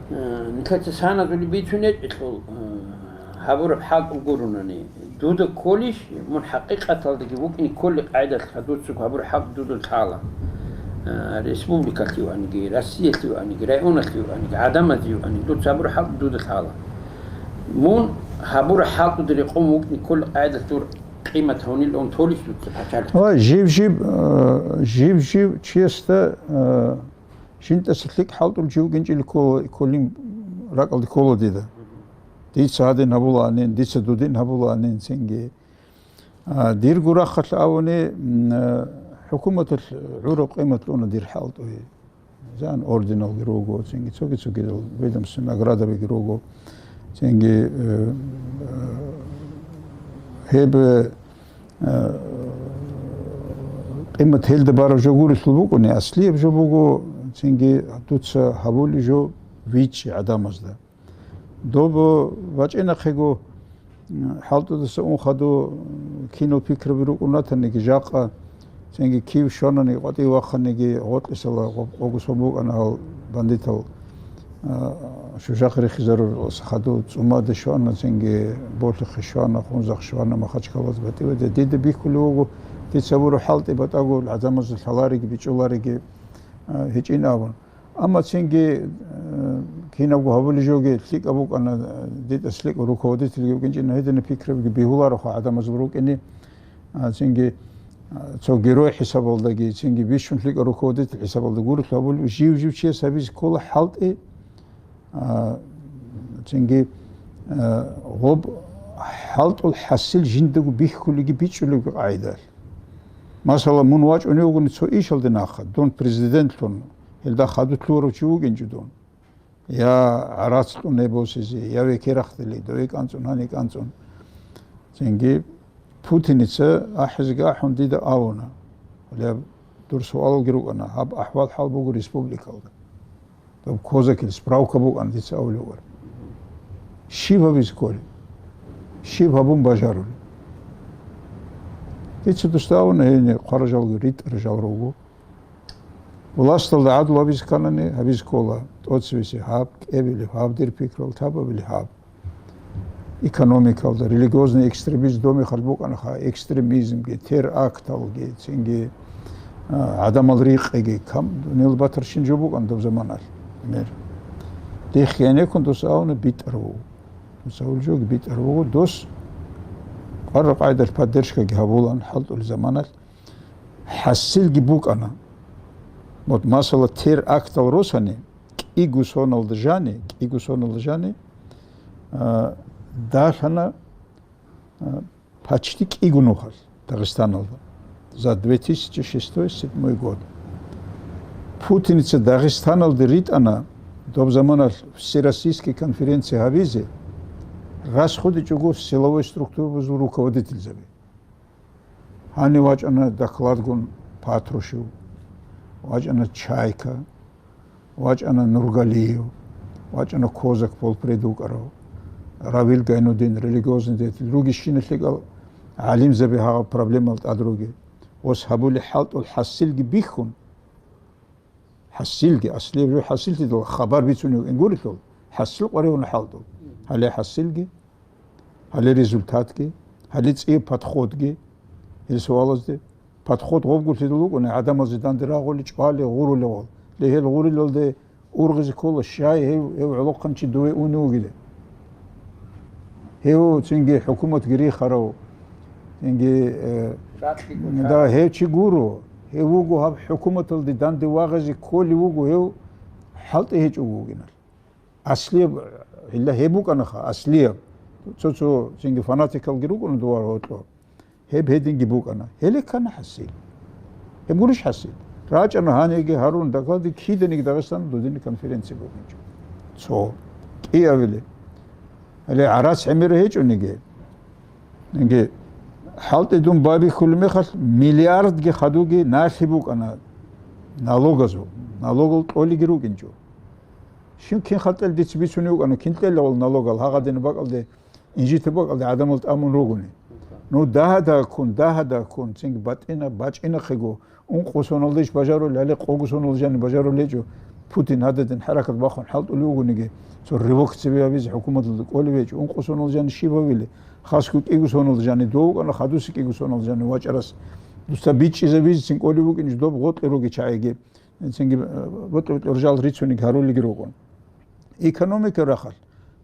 Э, нилъеца саназулеб бицунечӀелъул, э, гьабураб хӀалтӀу гурунани, дуда кколищ, мун хӀакъикъаталдаги вукӀине кколеб къагӀидалъ дуцаго гьабураб хӀалтӀу дуда лъала. Э, республикалъе ваниги, Россиялъе ваниги, районалъе ваниги, гӀадамазе ваниги, дуца гьабураб хӀалтӀу дуда лъала. Мун гьабураб хӀалтӀуда рекъон вукӀине кколеб къагӀидалъ дур къимат гьавнилан толищ дуца пачалихъ? Ва жиб-жиб, э, жиб-жиб чиясда, э, жинтӀаса лъикӀ хӀалтӀул чи вукӀинчӀел ккола, кколин ракӀалде ккола дида. Дица гьадин гьабулаанин, дица дудин гьабулаанин цинги. А, дирго рахъалъ абуни, м, а, хӀукуматалъ гӀураб къимат лъуна дир хӀалтӀуе. Жан орденалги руго, цинги цоги-цогидал ведомстве наградабиги руго. Цинги, э, э, гьеб, э, Э, къимат гьелда бараб жо гурелъул букӀуни, аслияб жо буго, цинги дуца гьабулеб жо вичӀчӀи гӀадамазда. Доб бачӀинахъего, м, хӀалтӀудаса ун хадув, м, кинал пикраби рукӀун ратаниги жакъа, цинги кив щвананиги къватӀив вахъаниги гъоркьисала къо-, къогосон букӀана гьал бандитал. А, Шужахъ рихизарураласа хадув ЦӀумада щвана, цинги Болъихъе щвана, Хунзахъ щвана, Махачкалаца батӀи-батӀи. Дида бихьулев вуго, дица гьабураб хӀалтӀи батӀаго гӀадамазда лъалариги, бичӀчӀулариги, а, гьечӀин абун. Амма цинги, а, кинабго гьабулеб жоги лъикӀаб букӀана, а, дида лъикӀаб руководительги вукӀинчӀин гьединаб пикрабиги бегьулароха гӀадамазул рукӀине. А, цинги, а, цо герой хӀисабалдаги, цинги бищун лъикӀаб руководитель хӀисабалда гурелъул гьабулеб, жив-жив чияс гьабизе ккола хӀалтӀи, а, цинги, а, гъоб хӀалтӀул хӀасил жиндаго бихьулебги бичӀчӀулебги къагӀидалъ. Масала, мун вачӀунев вугони цо ишалде нахъа, дун президентлъун, гьелда хадув лъугьарав чи вугинчӀо дун. Я гӀарац кьун гьеб босизе, я векерахъ дили, дове кӀанцӀун, гьани кӀанцӀун. Цинги Путиница ахӀизеги ахӀун дида абуна. Гьале дур суалалги рукӀана, гьаб ахӀвал-хӀал буго республикалда. Доб козакил справка букӀана дица абулев вара. Щиб гьабизе кколеб? Щиб гьабун бажарулеб? Дица дусда абуна, гьениб хъварал жалги ритӀарал жал руго. Власталда гӀадлу гьабизе кканани, гьабизе ккола, тӀоцебесеб гьаб, кӀебилеб гьаб, дир пикрал тӀад абилеб гьаб. экономикалда, религиозный экстремизм доб мехалъ букӀанаха, экстремизмги, теракталги, цинги, а, гӀадамал рикъиги, кам-, дуниял батарщин жо букӀана доб заманалъ, например. Дихъ гьенеккун дос авна битӀар вуго. Дос авул жоги битӀар вуго, дос къварра къайдалъ поддержкаги гьабулан хӀалтӀул заманалъ. ХӀасилги букӀана. Вот, масала, терактал росани, кӀиго соналда жани, кӀиго соналда жани, а, далъана, а, почти кӀиго нухалъ Дагъистаналда. За две тысячи шестой седьмой год. Путиница Дагъистаналде ритӀана, доб заманалъ всероссийский конференция гьабизе, расходичӀого силовой структурабазул руководительзаби. Гьанив вачӀана докладгун Патрушев, вачӀана Чайка, вачӀана Нургалиев, вачӀана Козак полпред вукӀарав, Равил Гайнудин, религиозный деятель, руги щина лъикӀал гӀалимзаби гьагъаб проблемал тӀад руги. Ос гьабули хӀалтӀул хӀасилги бихьун, ХӀасилги, аслияб жо хӀасиллъидал хабар бицунев ингурелъул, хӀасил къваригьуна хӀалтӀул. Гьале хӀасилги, гьале результатги, гьале цӀияб подходги, гьел суалазде. Подход гъобгулъидал вукӀуна, гӀадамазе данде рагъули, чӀвали, гъурулевал. Ле гьел гъурилалде ургъизе ккола, щай гьев, гьев гӀолохъанчи дове уни вугилан. Гьев цинги хӀукуматги рихарав, цинги, э, Шартлъи ккун да, шарал. Гьев чи гуро, гьев вуго гьаб хӀукуматалде данде вагъизе кколев вуго, гьев хӀалтӀи гьечӀого вугинал. Аслияб, гьелла гьеб букӀанаха, аслияб. Цо-цо цинги фанатикалги рукӀуна дувар гьоркьо. Гьеб гьединги букӀана. Гьеле ккана хӀасил. Гьеб гурищ хӀасил? РачӀана гьаниги гьарун доклади киданиги Дагъистан дудини конференция букӀинчӀо. Цо. КӀиабили. Гьале гӀарац гӀемер гьечӀониги. Инги, хӀалтӀи дун байбихьулеб мехалъ миллиардги хадуги налъи букӀана налогазул. Налогал кьолиги рукӀинчӀо. Щив кин хатӀел дица бицунев вукӀана, кин кьелавал налогал, гьагъадина бакӀалде Инжитаб бакӀалда гӀадамал тӀамун ругони. Ну, дагьа-дагьккун, дагьа-дагьккун, цинги батӀина-, бачӀинахъего, ункъо соналда иш бажарулел, гьале къого сонал жани бажарулел гьечӀо, Путин гьададин хӀаракат бахун хӀалтӀулев вугониги, цо революция гьабизе хӀукуматалда кӀолев гьечӀо, ункъо сонал жани щиб гьавили, хасго кӀиго сонал жани дов вукӀана, хадуси кӀиго сонал жани вачӀарас. Дуца бичӀчӀизабизецин кӀолев вукӀинчӀо доб гъоркье руги чагӀиги, цинги, э, бутӀа-бутӀа жал рицуниг гьарулиги ругон. Экономика рахъалъ,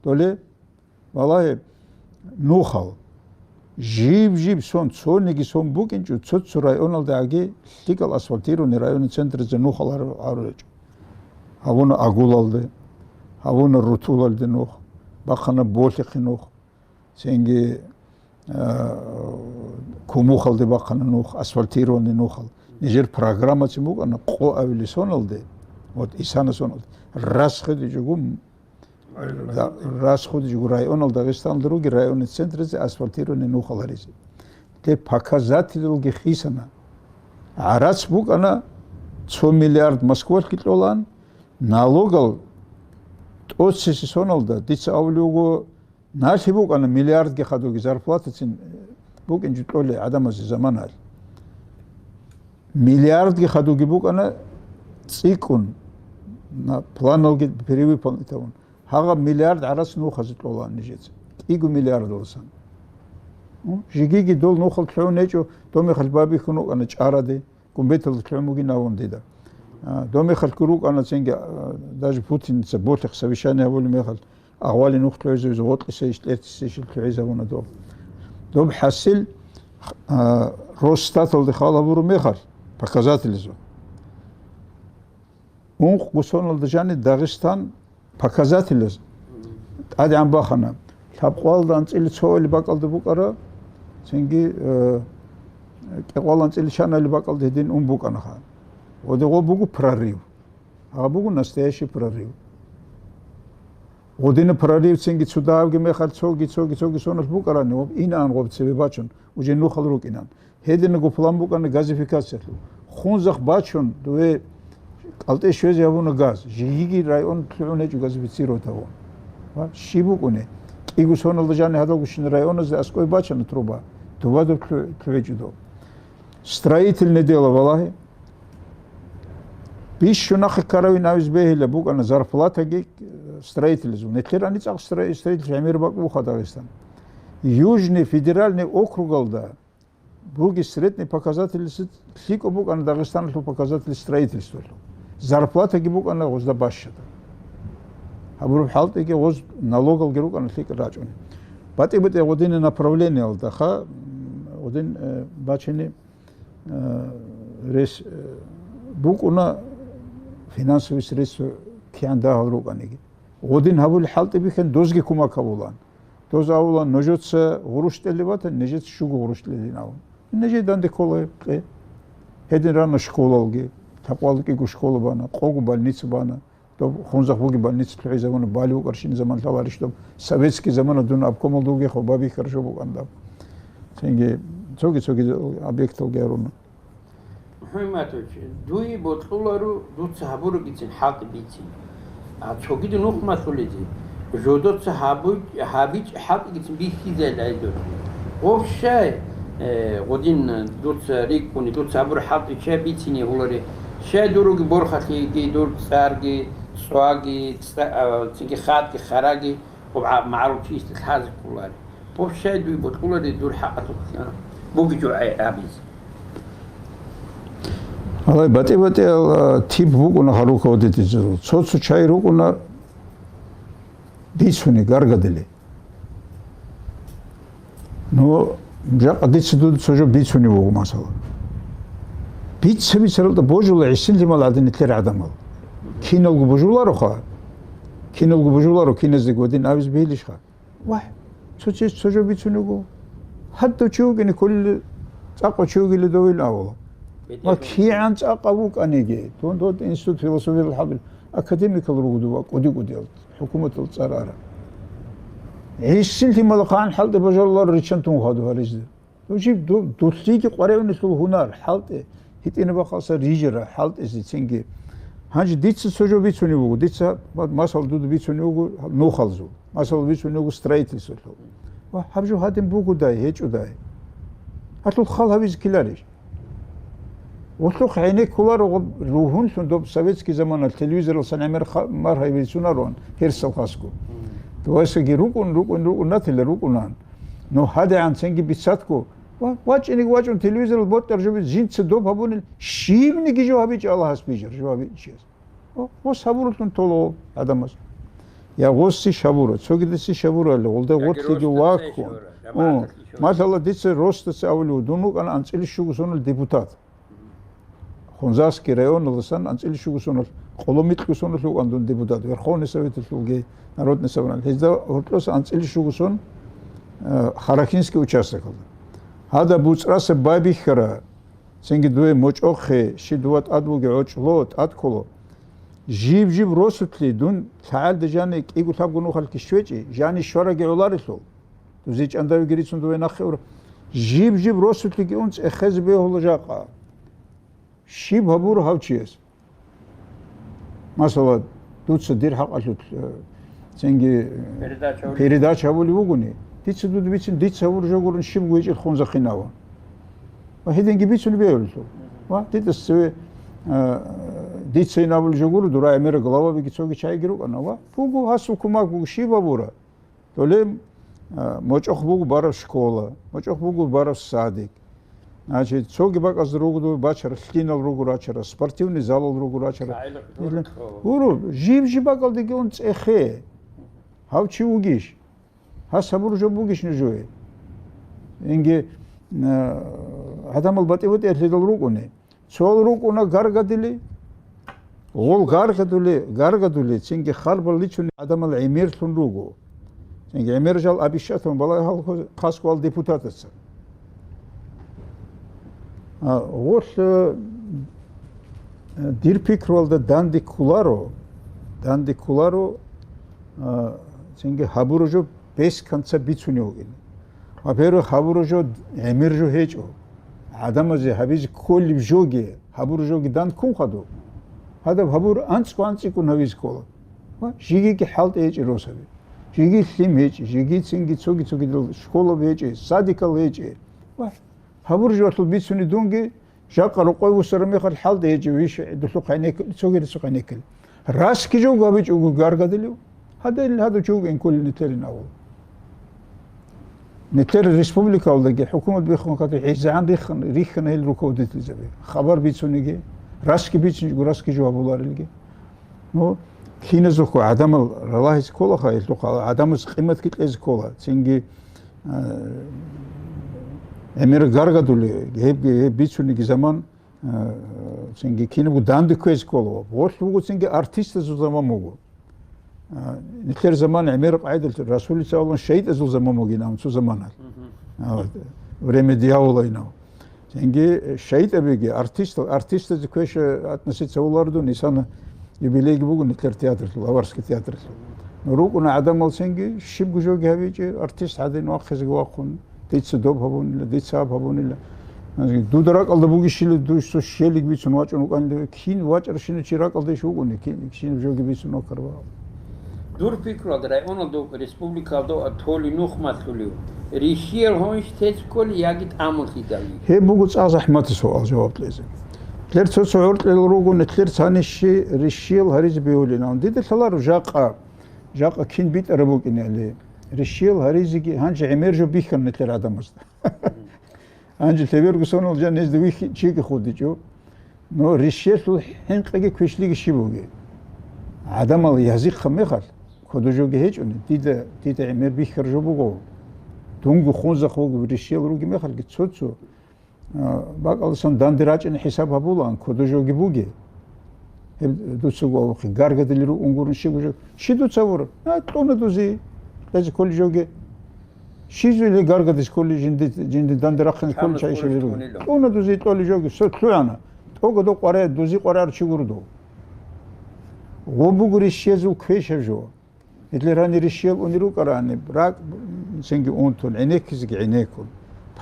доле Валлагьи, нухал. Жиб-жиб сон, цониги сон букӀинчӀо, цо-цо районалдагӀаги лъикӀал асфальтированный районный центразе нухал гьару-, гьарулечӀо. Гьавуна Агулалде, гьавуна Рутулалде нух, бахъана Болъихъе нух, цинги, а, Кумухалде бахъана нух, асфальтированный нухал. Нижер программацин букӀана къо авили соналде, вот, исана соналде. РасходичӀого Да, расходичӀого районал Дагъистаналда руги районный центразе асфальтированный нухал гьаризе. Те показателалги хисана. ГӀарац букӀана цо миллиард Москвалъги кьолан, налогал тӀоцеси соналда, дица авулев вуго, налъи букӀана миллиардги хадуги зарплатацин букӀинчӀо кьолей гӀадамазе заманалъ. Миллиардги хадуги букӀана цӀикӀкӀун, на планалги перевыполнить гьавун. Гьагъаб миллиард гӀарац нухазе кьолаан нижеца. КӀиго миллиардаласан. Ну, жигиги дол нухал лъугӀун гьечӀо, доб мехалъ байбихьун вукӀана чӀараде, гумбеталда лъугӀун бугин абун дида. А, доб мехалъ гурукӀана цинги, а, даже Путинца Болъихъ совещание гьабулеб мехалъ, агъвали нух лъугӀизе вузе, гъоркьиса иш, тӀерциса иш лъугӀизабуна доб. Доб хӀасил, а, Росстаталда хал гьабураб мехалъ, показателизул. Ункъго соналда жани Дагъистан показателаз тӀадегӀан бахана. Лъабкъоялда анцӀила цоали бакӀалда букӀара, цинги, э, кӀикъоялда анцӀила чанали бакӀалда гьедин ун букӀанаха. Гъодигъо буго прорыв. Гьаб буго настоящий прорыв. Гъодина прорыв цинги цо дагьабги мехалъ цоги, цоги, цоги соналъ букӀарани, ва инаан гъоб цебе бачун, уже нухал рукӀинан. Гьединаго план букӀана газификациялъул. Хунзахъ бачун, дове кӀалтӀе щвезе гьабуна газ, жигиги район лъугӀун гьечӀо газифицировать гьавун. Ва щиб букӀуни? КӀиго соналда жани гьадалгощин районазде аскӀой бачана труба, труба доб лъу-, лъугӀичӀо доб. Строительное дело, валлагьи. Бищун нахъе ккаравин авиз бегьила букӀана зарплатаги, э, строительзул. Нилъер ани цӀакъ стро-, строитель гӀемер бакӀ буха Дагъистан. Южный федеральный округалда буги средний показатель лъикӀаб букӀана Дагъистаналъул показатель строительстволъул. Зарплатаги букӀана гъозда бащада. Гьабураб хӀалтӀиги гъоз налогалги рукӀана лъикӀ рачӀуни. БатӀи-батӀи гъодине направлениялдаха, м, гъодин, э, бачани, э, рес, э, букӀуна финансовый средство кигӀан дагьал рукӀаниги. Гъодин гьабули хӀалтӀи бихьан дозги кумак гьабулан. Доз авулан, нужеца гъурущ тӀелеб батан, нижеца щуго гъурущ тӀелин авун. Нижее данде ккола гьеб кье. Гьедин рана школалги, лъабкъоялда кӀиго школа бана, къого больница бана. Доб Хунзахъ буги больница лъугӀизабуна, бали букӀарщин заман лъаларищ доб советский замана дун обкомалда вугехъо, баби хорошо букӀан даб. Цинги цоги-цоги объекталги гьаруна. МухӀаммадович, дуе бокьуларо дуца гьабурабгицин хӀалтӀи бицин. А цогидал нух малъулезе, жодоца гьабуч-, гьабичӀеб хӀалтӀигицин бихьизайилан гьедур. Гъоб щай, э, гъодин дуца рикӀкӀуни, дуца гьабураб хӀалтӀи щай бицине гьулари? Щай дур руги борхалъиги, дур цӀарги, цӀваги, цӀа-, а, цинги хатӀги, хараги, гъоб гӀа-, магӀарул чиясда лъазе кколари? Гъоб щай дуе бокьулари дур хӀакъалъулъ бугеб жо гӀе-, гьабизе? Гьалай батӀи-батӀиял, а, тип букӀуна гьарукав дидизарул. Цо-цо чай рукӀуна бицуни, гаргадили. Ну, жакъа дица дуда цо жо бицунев вуго, масала. Бица-бицаралда божула гӀисин лъимал гӀадин нилъер гӀадамал. Киналго божулароха, киналго божуларо, киназдаги гьадин абизе бегьилищха? Вагь, цо чияс цо жо бицунего. Гьадав чи вугени кколел, цӀакъав чи вугели довил авала. Ва кигӀан цӀакъав вукӀаниги, дун дод институт философиялъул хӀалбил академикал руго дова кӀуди-кӀудиял, хӀукуматал цӀар ара. ГӀисин лъимала хъан хӀалтӀи бажаруларо риччан тун хадуб гьаризда. Ну, жиб ду-, дулъиги къваригӀунелъул гьунар, хӀалтӀи, гьитӀинаб бахъалса рижара, хӀалтӀизе цинги. Гьанже дица цо жо бицунеб буго, дица, ма-, масал, дуда бицунеб буго нухалзул, масал, бицунеб буго строительстволъул. Ва гьаб жо гьадин бугодай, гьечӀодай? Гьалъул хал гьабизе ккеларищ? Гъулъухъ гӀенеккуларо гъаб ругьунлъун доб советский заманалъ телевизоралсан гӀемер ха-, маргьай бицунароан гьерсал хасго. Дугьайсаги рукӀун, рукӀун, рукӀун, натила рукӀунан. Ну, гьадигӀан цинги бицатго, ва-, вачӀинеги вачӀун телевизорал бокьараб жо би-, жинца доб гьабунел, щибниги жо гьабичӀо Аллагьас бижар, жо гьабичӀо чияс. О, ва сабурлъун толо гӀадамаз. Я гъосси шабура, цогидасси шабура, гъолда гъорлъиги ваккун. О, масала, дица росдаса авулев, дун вукӀана анцӀила щуго сонал депутат. Хунзахский районалдасан анцӀила щуго соналъ, къоло микьго соналъ вукӀан дун депутат, Верховный Советалъулги, Народный Собраниялъ. Гьезда гьоркьоса анцӀила щуго сон, э, Харахинский участокалда. Гьада буцӀраса байбихьара, цинги дуе мочӀохъе, щиб дова тӀад буги гӀочӀлъо, тӀад кколо. Жиб-жиб росулъи дун лъагӀалда жани кӀиго-лъабго нухалъги щвечӀи, жани щвараги гӀоларелъул. Дузе чӀандавиги рицун дуве нахъе ур. Жиб-жиб росулъиги ун цӀехезе бегьула жакъа. Щиб гьабур гьав чияс? Масала, дуца дир хӀакъалъулъ, э, цинги, э, передача гьабулев вугони, дица дуда бицин, дица гьабур жо гурун щиб гьечӀел хунзахъин ава. Ва гьединги бицун бегьулелъул. Ва дидас цеве, э, дица ин абулеб жо гуро, дура гӀемера главабиги цоги чайги рукӀана. Ва буго гьасул кумак буго, щиб гьабура? Доле, а, мочӀохъ буго бараб школа, мочӀохъ буго бараб садик. Значит, цоги бакӀазда руго бачара, лъинал руго рачара, спортивный залал руго рачара. Гуро, жиб-жиб бакӀалдеги ун цӀехе. Гьав чи вугищ? Гьас гьабур жо бугищ нужее? Инги, а, гӀадамал батӀи-батӀи лъидал рукӀуни. Цо рукӀуна гаргадили, гъол гаргадули, гаргадули, цинги харбал личуни гӀадамал гӀемерлъун руго. Цинги гӀемер жал абищатун балагьал хасгуал депутатаца. А, гъолъ, э, дир пикруялда данде кколаро, данде кколаро, а, цинги гьабураб жо бес конца бицунев вугин. Во-первых, гьабураб жо гӀемер жо гьечӀо. ГӀадамазе гьабизе кколеб жоги, гьабураб жоги данде ккун хадуб. Гьадаб гьабур анцӀго-анцӀикӀун гьабизе ккола. Ва жигиги хӀалтӀи гьечӀи росаби. Жиги лъим гьечӀи, жиги цинги цоги-цогидал школаби гьечӀи, садикал гьечӀи. Ва гьабураб жоялъул бицуни дунги, жакъа рокъой вуссараб мехалъ хӀалтӀи гьечӀи виш дулъухъ гьенеккел, цогидасухъ гьенеккел. Расги жо гьабичӀого гаргадилев? Гьадал гьадав чи вугин кколин нилъерин авал. Нилъер республикалдаги хӀукумат биххун хъатӀи гӀезегӀан риххана, риххана гьел руководительзаби. Хабар бицуниги, расги бицунчӀого расги жо гьабуларелги. Ну, киназухъа гӀадамал ралагьизе кколаха, гьелъухъа гӀадамаз къиматги кьезе ккола. Цинги, а, гӀемер гаргадули, гьеб, гьеб бицуниги заман, а, цинги кинабго данде кквезе ккола. Гъолъ буго цинги артистазул заман буго. А, нилъер заман гӀемер къайдал расулица авлан шайтӀазул заман бугин, цо заманалъ. Мгм. А, вот, время дьявола инав. Цинги шайтӀабиги, артист, артистазе квеша относиться гьавулардун, исана юбилейги буго нилъер театралъул, аварский театралъул. Ну, рукӀуна гӀадамал цинги, щибго жоги гьабичӀеб, артист гьадин вахъизеги вахъун, дица доб гьабунила, дица гьаб гьабунила. Дуда ракӀалда бугищила, дуца щелиг бицун вачӀун вукӀанила, кин вачӀарщина чи ракӀалда иш вукӀуни, кин, кин жоги бицун вакарва. Дур пикруялда, районалда, республикалда толи нух малъулев, рихьиял гьонищ тец кколи яги тӀамулъидали? Гьеб буго цӀакъ захӀматаб суал жаваб кьезе. Лер цо-цо гӀоркьел руго, нилъер цанищи рихьиял гьаризе бегьулин. Дида лъаларо жакъа, жакъа кин битӀараб букӀинали. Рихьиял гьаризеги гьанже гӀемер жо бихьана нилъер гӀадамазда. Гьанже лъеберго соналъ жан гьезда вихьи-, чиги худичӀо. Но ришиялъул хӀинкъиги квешлъиги щиб бугеб? ГӀадамал язихъаб мехалъ, кодо жоги гьечӀони, дида, дида гӀемер бихьар жо буго. Дунго хунзахъ вугеб ришиял ругеб мехалъги цо-цо, а, бакӀалдасан данде рачӀине хӀисаб гьабулаан, кодо жоги буге. Гьеб дуцаго абухъе, гаргадулел рукӀун гурун щиб жо? Щи дуца вура? А, кьуна дузи, кьезе кколел жоги. Щи жо или гаргадизе кколел жинди, жинди данде рахъине кколел чайищ гьабилел ругел? Кьуна дузи кьолел жоги, цо лъугӀана. ТӀогадав къваригӀел, дузи къваригӀарав чи гуро дов. Гъо буго ришиязул квешаб жо. Гьеле гьанир ришиял унел рукӀарани, ракӀ цинги унтун, гӀенеккизеги гӀенеккун.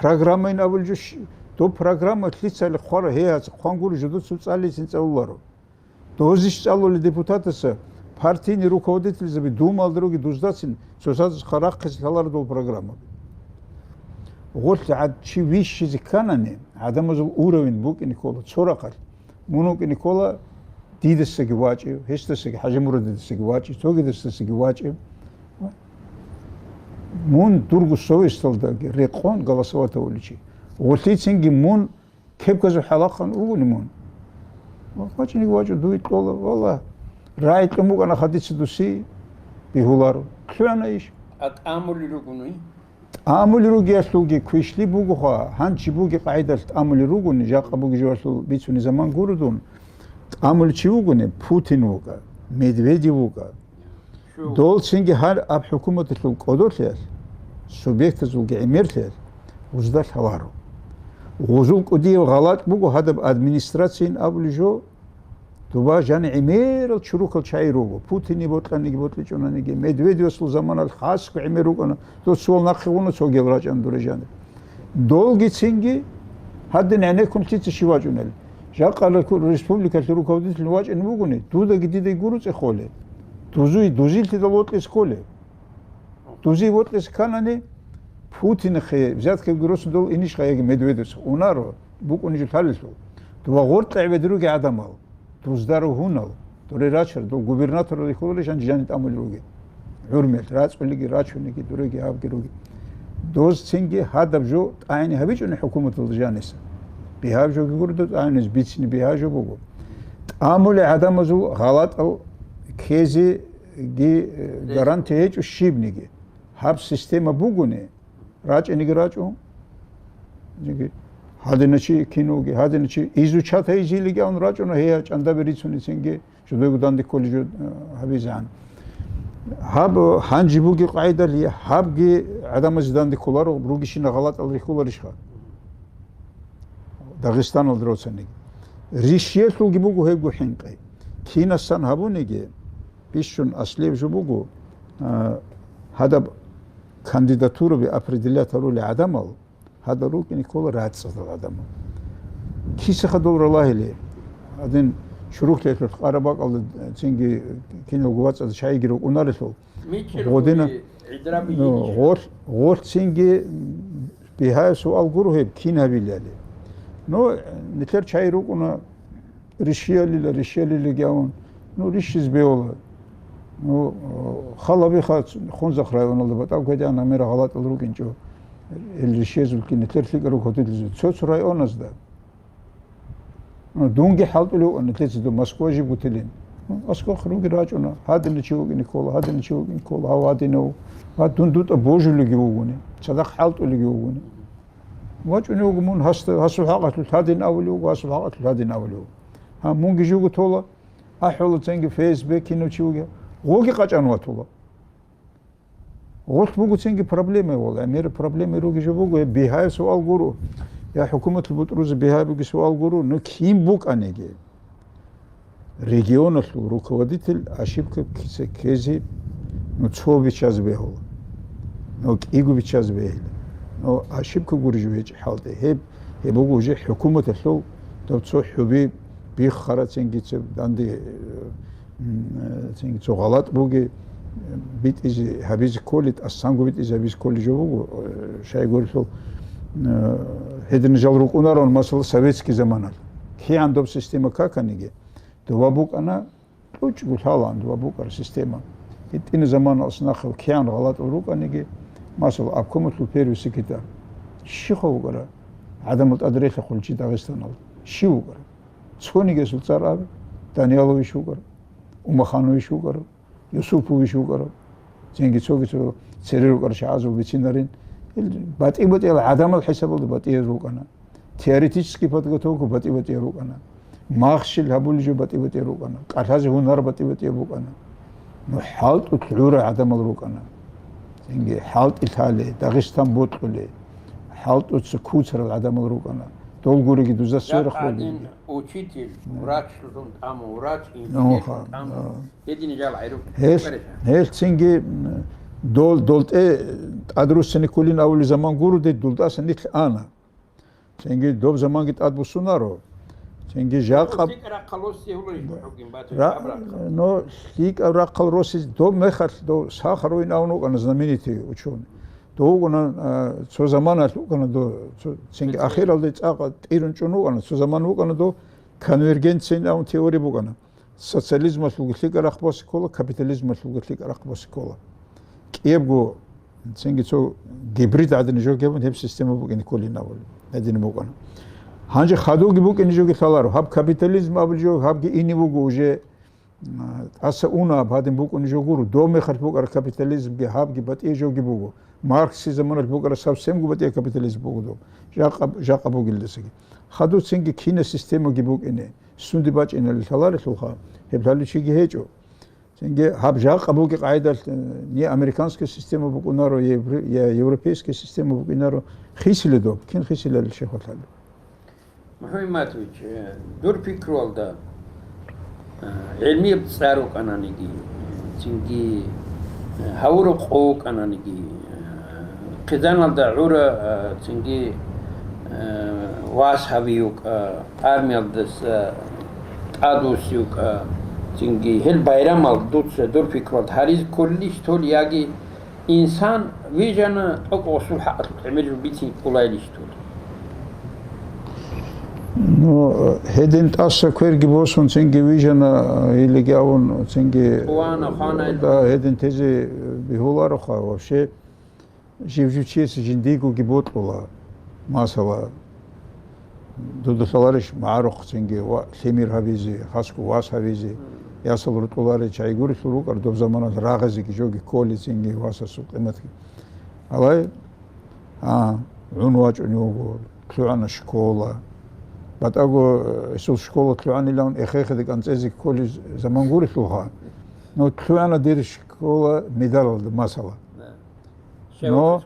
Программайин абулеб жо щ-, доб программа лъицали хъвара, гьей, гьаца хъван гуро, жо дуца цӀалицин цӀалуларо. Дозищ цӀалулел депутатаца партийный руководительзаби думалда руги дуздацин цоцазухъа рахъизе лъаларо дол программаби. Гъолъ гӀад чи вищизе кканани, гӀадамазул уровень букӀине ккола цо рахъалъ. Мун вукӀине ккола дидасаги вачӀев, гьесдасаги, ХӀажимурадидасаги вачӀев, цогидасдасаги вачӀев. Мун дурго совесталдаги рекъон голосовать гьавулев чи. Гъолъицинги мун кепказул хӀалахъан вугони мун? ВачӀинеги вачӀо, дуе кьола, валлагь, рагӀи кьун букӀана хадица дуси бигьуларо. ЛъугӀана иш. А тӀамулел ругони? ТӀамулел ругиялъулги квешлъи бугоха, гьанчи буги къагӀидалъ тӀамулел ругони, жакъа буги жоялъул бицунеб заман гуро дун. ТӀамулев чи вугони, Путин вукӀа, Медведев вукӀа. Дол цинги гьар аб хӀукуматалъул кӀодолъиялъ, субъектазулги гӀемерлъиялъ гъузда лъаларо. Гъузул кӀудияв гъалатӀ буго гьадаб администрацияйин абулеб жо, дуба жани гӀемерал чурукал чагӀи руго, Путине бокьаниги бокьичӀонаниги, Медведевасул заманалъ хасго гӀемер рукӀана, дос цоял нахъе гъуна цогиял рачӀана дуре жаниб. Долгицинги гьадин гӀенеккун лъица щив вачӀунел? Жакъа республикалъул руководитель вачӀине вугони, дудаги дидаги гуро цӀехоле. Дузуй, дузилъидал вокьес кколе. Дузий вокьес кканани, Путинахъе взяткаги росун дол инищха яги Медведевс унаро, букӀунищ лъалелъул. Дуба гъоркье гӀебеде руги гӀадамал. Дузда ругьунал, дуре рачар, дол губернаторал рихьуларищ гьанже жани тӀамулел ругел. ГӀурмел, рацӀцӀулеги, рачуниги, дуреги гьабги руги. Доз цинги гьадаб жо тӀагӀине гьабичӀони хӀукуматалда жаниса. Бигьаб жоги гуро доб тӀагӀинез, бицине бигьа жо буго. ТӀамулел гӀадамазул гъалатӀал ккезеги, э, гарантия гьечӀо щибниги. Гьаб система бугони, рачӀиниги рачӀо. Жеги гьадиначи киноги, гьадиначи изучать гьайзилиги авун рачӀуна, гьей, чӀандаби рицунецинги, жодойго данде кколел жо, э, гьабизегӀан. Гьаб гьанже бугеб къайдалъ, гьабги гӀадамазе данде кколаро, ругищина гъалатӀал рихьуларищха? Дагъистаналда роцаниги. Ришиялъулги буго гьебго хӀинкъи. Кинасан гьабуниги, бищун аслияб жо буго, а, гьадаб кандидатураби определять гьарулел гӀадамал, гьадал рукӀине ккола рацӀцӀадал гӀадамал. Кисаха дол ралагьилел? Гьадин чурухълъиялъулъ Къарабакъалда цинги киналго вацӀцӀадал чагӀиги рукӀунарелъул. Микил гъодина, хули, гӀидраби ну, гьиничи. Гъолъ, гъолъ цинги бигьа суал гуро гьеб, кин гьабилали. Ну, нилъер чагӀи рукӀуна, ришиялила, ришиялилаги авун, ну, ришизе бегьула. Ну, халабиха Хунзахъ районалда батӀа гведяна мера гъалатӀал рукӀинчӀо. Ил ришезул кин, нилъер лъикӀал руго гьудуллъизул цо-цо районазда. Ну, дунги хӀалтӀулев вукӀана нилъеца доб Москва жиб гутилин. Ну, аскӀор руги рачӀуна, гьадинав чи вукӀине ккола, гьадинав чи вукӀине ккола, гьав гьадинав. Ва дун дутӀа божулеги вугони, цадахъ хӀалтӀулеги вугони. ВачӀунев вуго мун гьасда, гьасул хӀакъалъулъ гьадин авулев вуго, гьасул хӀакъалъулъ гьадин авулев вуго. Гьа, мунги жуго тола, ахӀула цинги ФСБ кинав чи вугев. Гъоги къачӀан ватула. Гъолъ буго цинги проблема, валлагь, мер проблема руги жо буго, я бигьаяб суал гуро, я хӀукуматалъ бутӀрузе бигьаяб буги суал гуро, ну кин букӀаниги. Регионалъул руководитель ошибка киса ккезе, ну, цо биччазе бегьула, ну, кӀиго биччазе бегьила, ну, ошибка гурищ гьечӀеб хӀалтӀи. Гьеб, гьеб буго уже хӀукуматалъул, доб цо хӀуби биххара цинги цеб данде, э, м, э, цинги цо гъалатӀ буги, э, битӀизе гьабизе кколи, тӀасанго битӀизе гьабизе кколи жо буго, э, щайгурелъул, э, гьедин жал рукӀунарун, масала, советский заманалъ. КигӀан доб система каканиги, доба букӀана, кьучӀго лъалаан доба букӀара система. ГьитӀина заманалъ нахъе кигӀан гъалатӀал рукӀаниги, масала, обкомалъул первый секретарь. Щив вукӀара? ГӀадамал тӀад релъахъулев чи Дагъистаналда. Щив вукӀара? Цонигиясул цӀар абе, Даниялович вукӀара, Умаханович вукӀара, Юсупович вукӀара, цинги цоги цо цере рукӀарал чагӀазул бицинарин. Ил батӀи-батӀиял гӀадамал хӀисабалда батӀияз рукӀана. Теоретический подготовка батӀи-батӀиял рукӀана. Махщел гьабулел жо батӀи-батӀиял рукӀана. КӀалъазе гьунар батӀи-батӀиял букӀана. Ну, хӀалтӀулъ гӀурал гӀадамал рукӀана. Цинги хӀалтӀи лъалел, Дагъистан бокьулел, хӀалтӀуца куцарал гӀадамал рукӀана. Дол гуриги дуза сверухъ вугин. Учитель, врачлъун тӀамун, врач, инженерлъун тӀамун. Гьедин жал гӀайру. Гьелъ, гьелъ цинги, м, дол, долтӀе тӀадруссине кколин авулел заман гуро, дед долтӀаса нилъ ана. Цинги доб заманги тӀад буссунаро. Цинги жакъа лъикӀаб рахъал росизе гьула гьугин батур Ра-, абрахъал. Но лъикӀаб рахъал росизе доб мехалъ дов Сахаровин авун вукӀана знаменитый учёный. Дов вукӀана, а, цо заманалъ вукӀана дов, цо, цинги ахиралде цӀакъ тӀирун чӀун вукӀана, цо заман вукӀана дов конвергенциин авун теория букӀана. Социализмалъулги лъикӀаб рахъ босе ккола, капитализмалъулги лъикӀаб рахъ босе ккола. КӀиябго, цинги цо гибрид гӀадин жо гьеб система букӀине кколин абулеб гьедин букӀана. Гьанже хадуги букӀине жоги лъаларо. Гьаб капитализм абулеб жо, гьабги ине буго уже, а, тӀаса уна гьаб гьадин букӀине жо гуро. Доб мехалъ букӀараб капитализмги гьабги батӀияб жоги буго. Марксил заманалъ букӀараб совсемго батӀияб капитализм буго доб. Жакъа, жакъа бугелдасаги. Хадуб цинги кинаб системаги букӀине. Сунде бачӀиналде лъаларелъулха, гьеб лъалев чиги гьечӀо. Цинги гьаб жакъа бугеб къагӀидалъ, э, не американская система букӀунаро, евро-, я европейская система букӀинаро, хисиле доб, кин хисиларел щай хвалъали. МухӀаммад Иматович, э, дур пикруялда, э, гӀилмияб цӀар рукӀананиги, цинги, э, гьавураб къо вукӀананиги, э, хъизаналда гӀура, э, цинги, э, вас гьавиюкӀа, армиялдаса тӀадвуссиюкӀа, цинги гьел байрамал дуца дур пикруялда гьаризе кколилищ тол, яги инсан вижана тӀокӀ гъосул хӀакъалъулъ гӀемер жо бицин кколайилищ тол? Ну, гьедин тӀаса кверги босун, цинги вижана, илиги авун, цинги Хвана, хвана. Да, гьедин тезе бегьулароха вообще. Жив-жив чиясе жиндиегоги бокьула, масала, дуда лъаларищ магӀарухъ цинги ва лъимер гьабизе, хасго вас гьабизе, ясал рутӀуларел чагӀи гурелъул рукӀар доб заманалъ рагъизеги жоги кколей цинги васасул къиматги. Гьалай, а, гӀун вачӀунев вуго, лъугӀана школа. БатӀаго, э, гьесул школа лъугӀанилан эхе-эхеде кӀанцӀезе кколей заман гурелъулха. Ну, лъугӀана дир школа медалалда, масала. Но,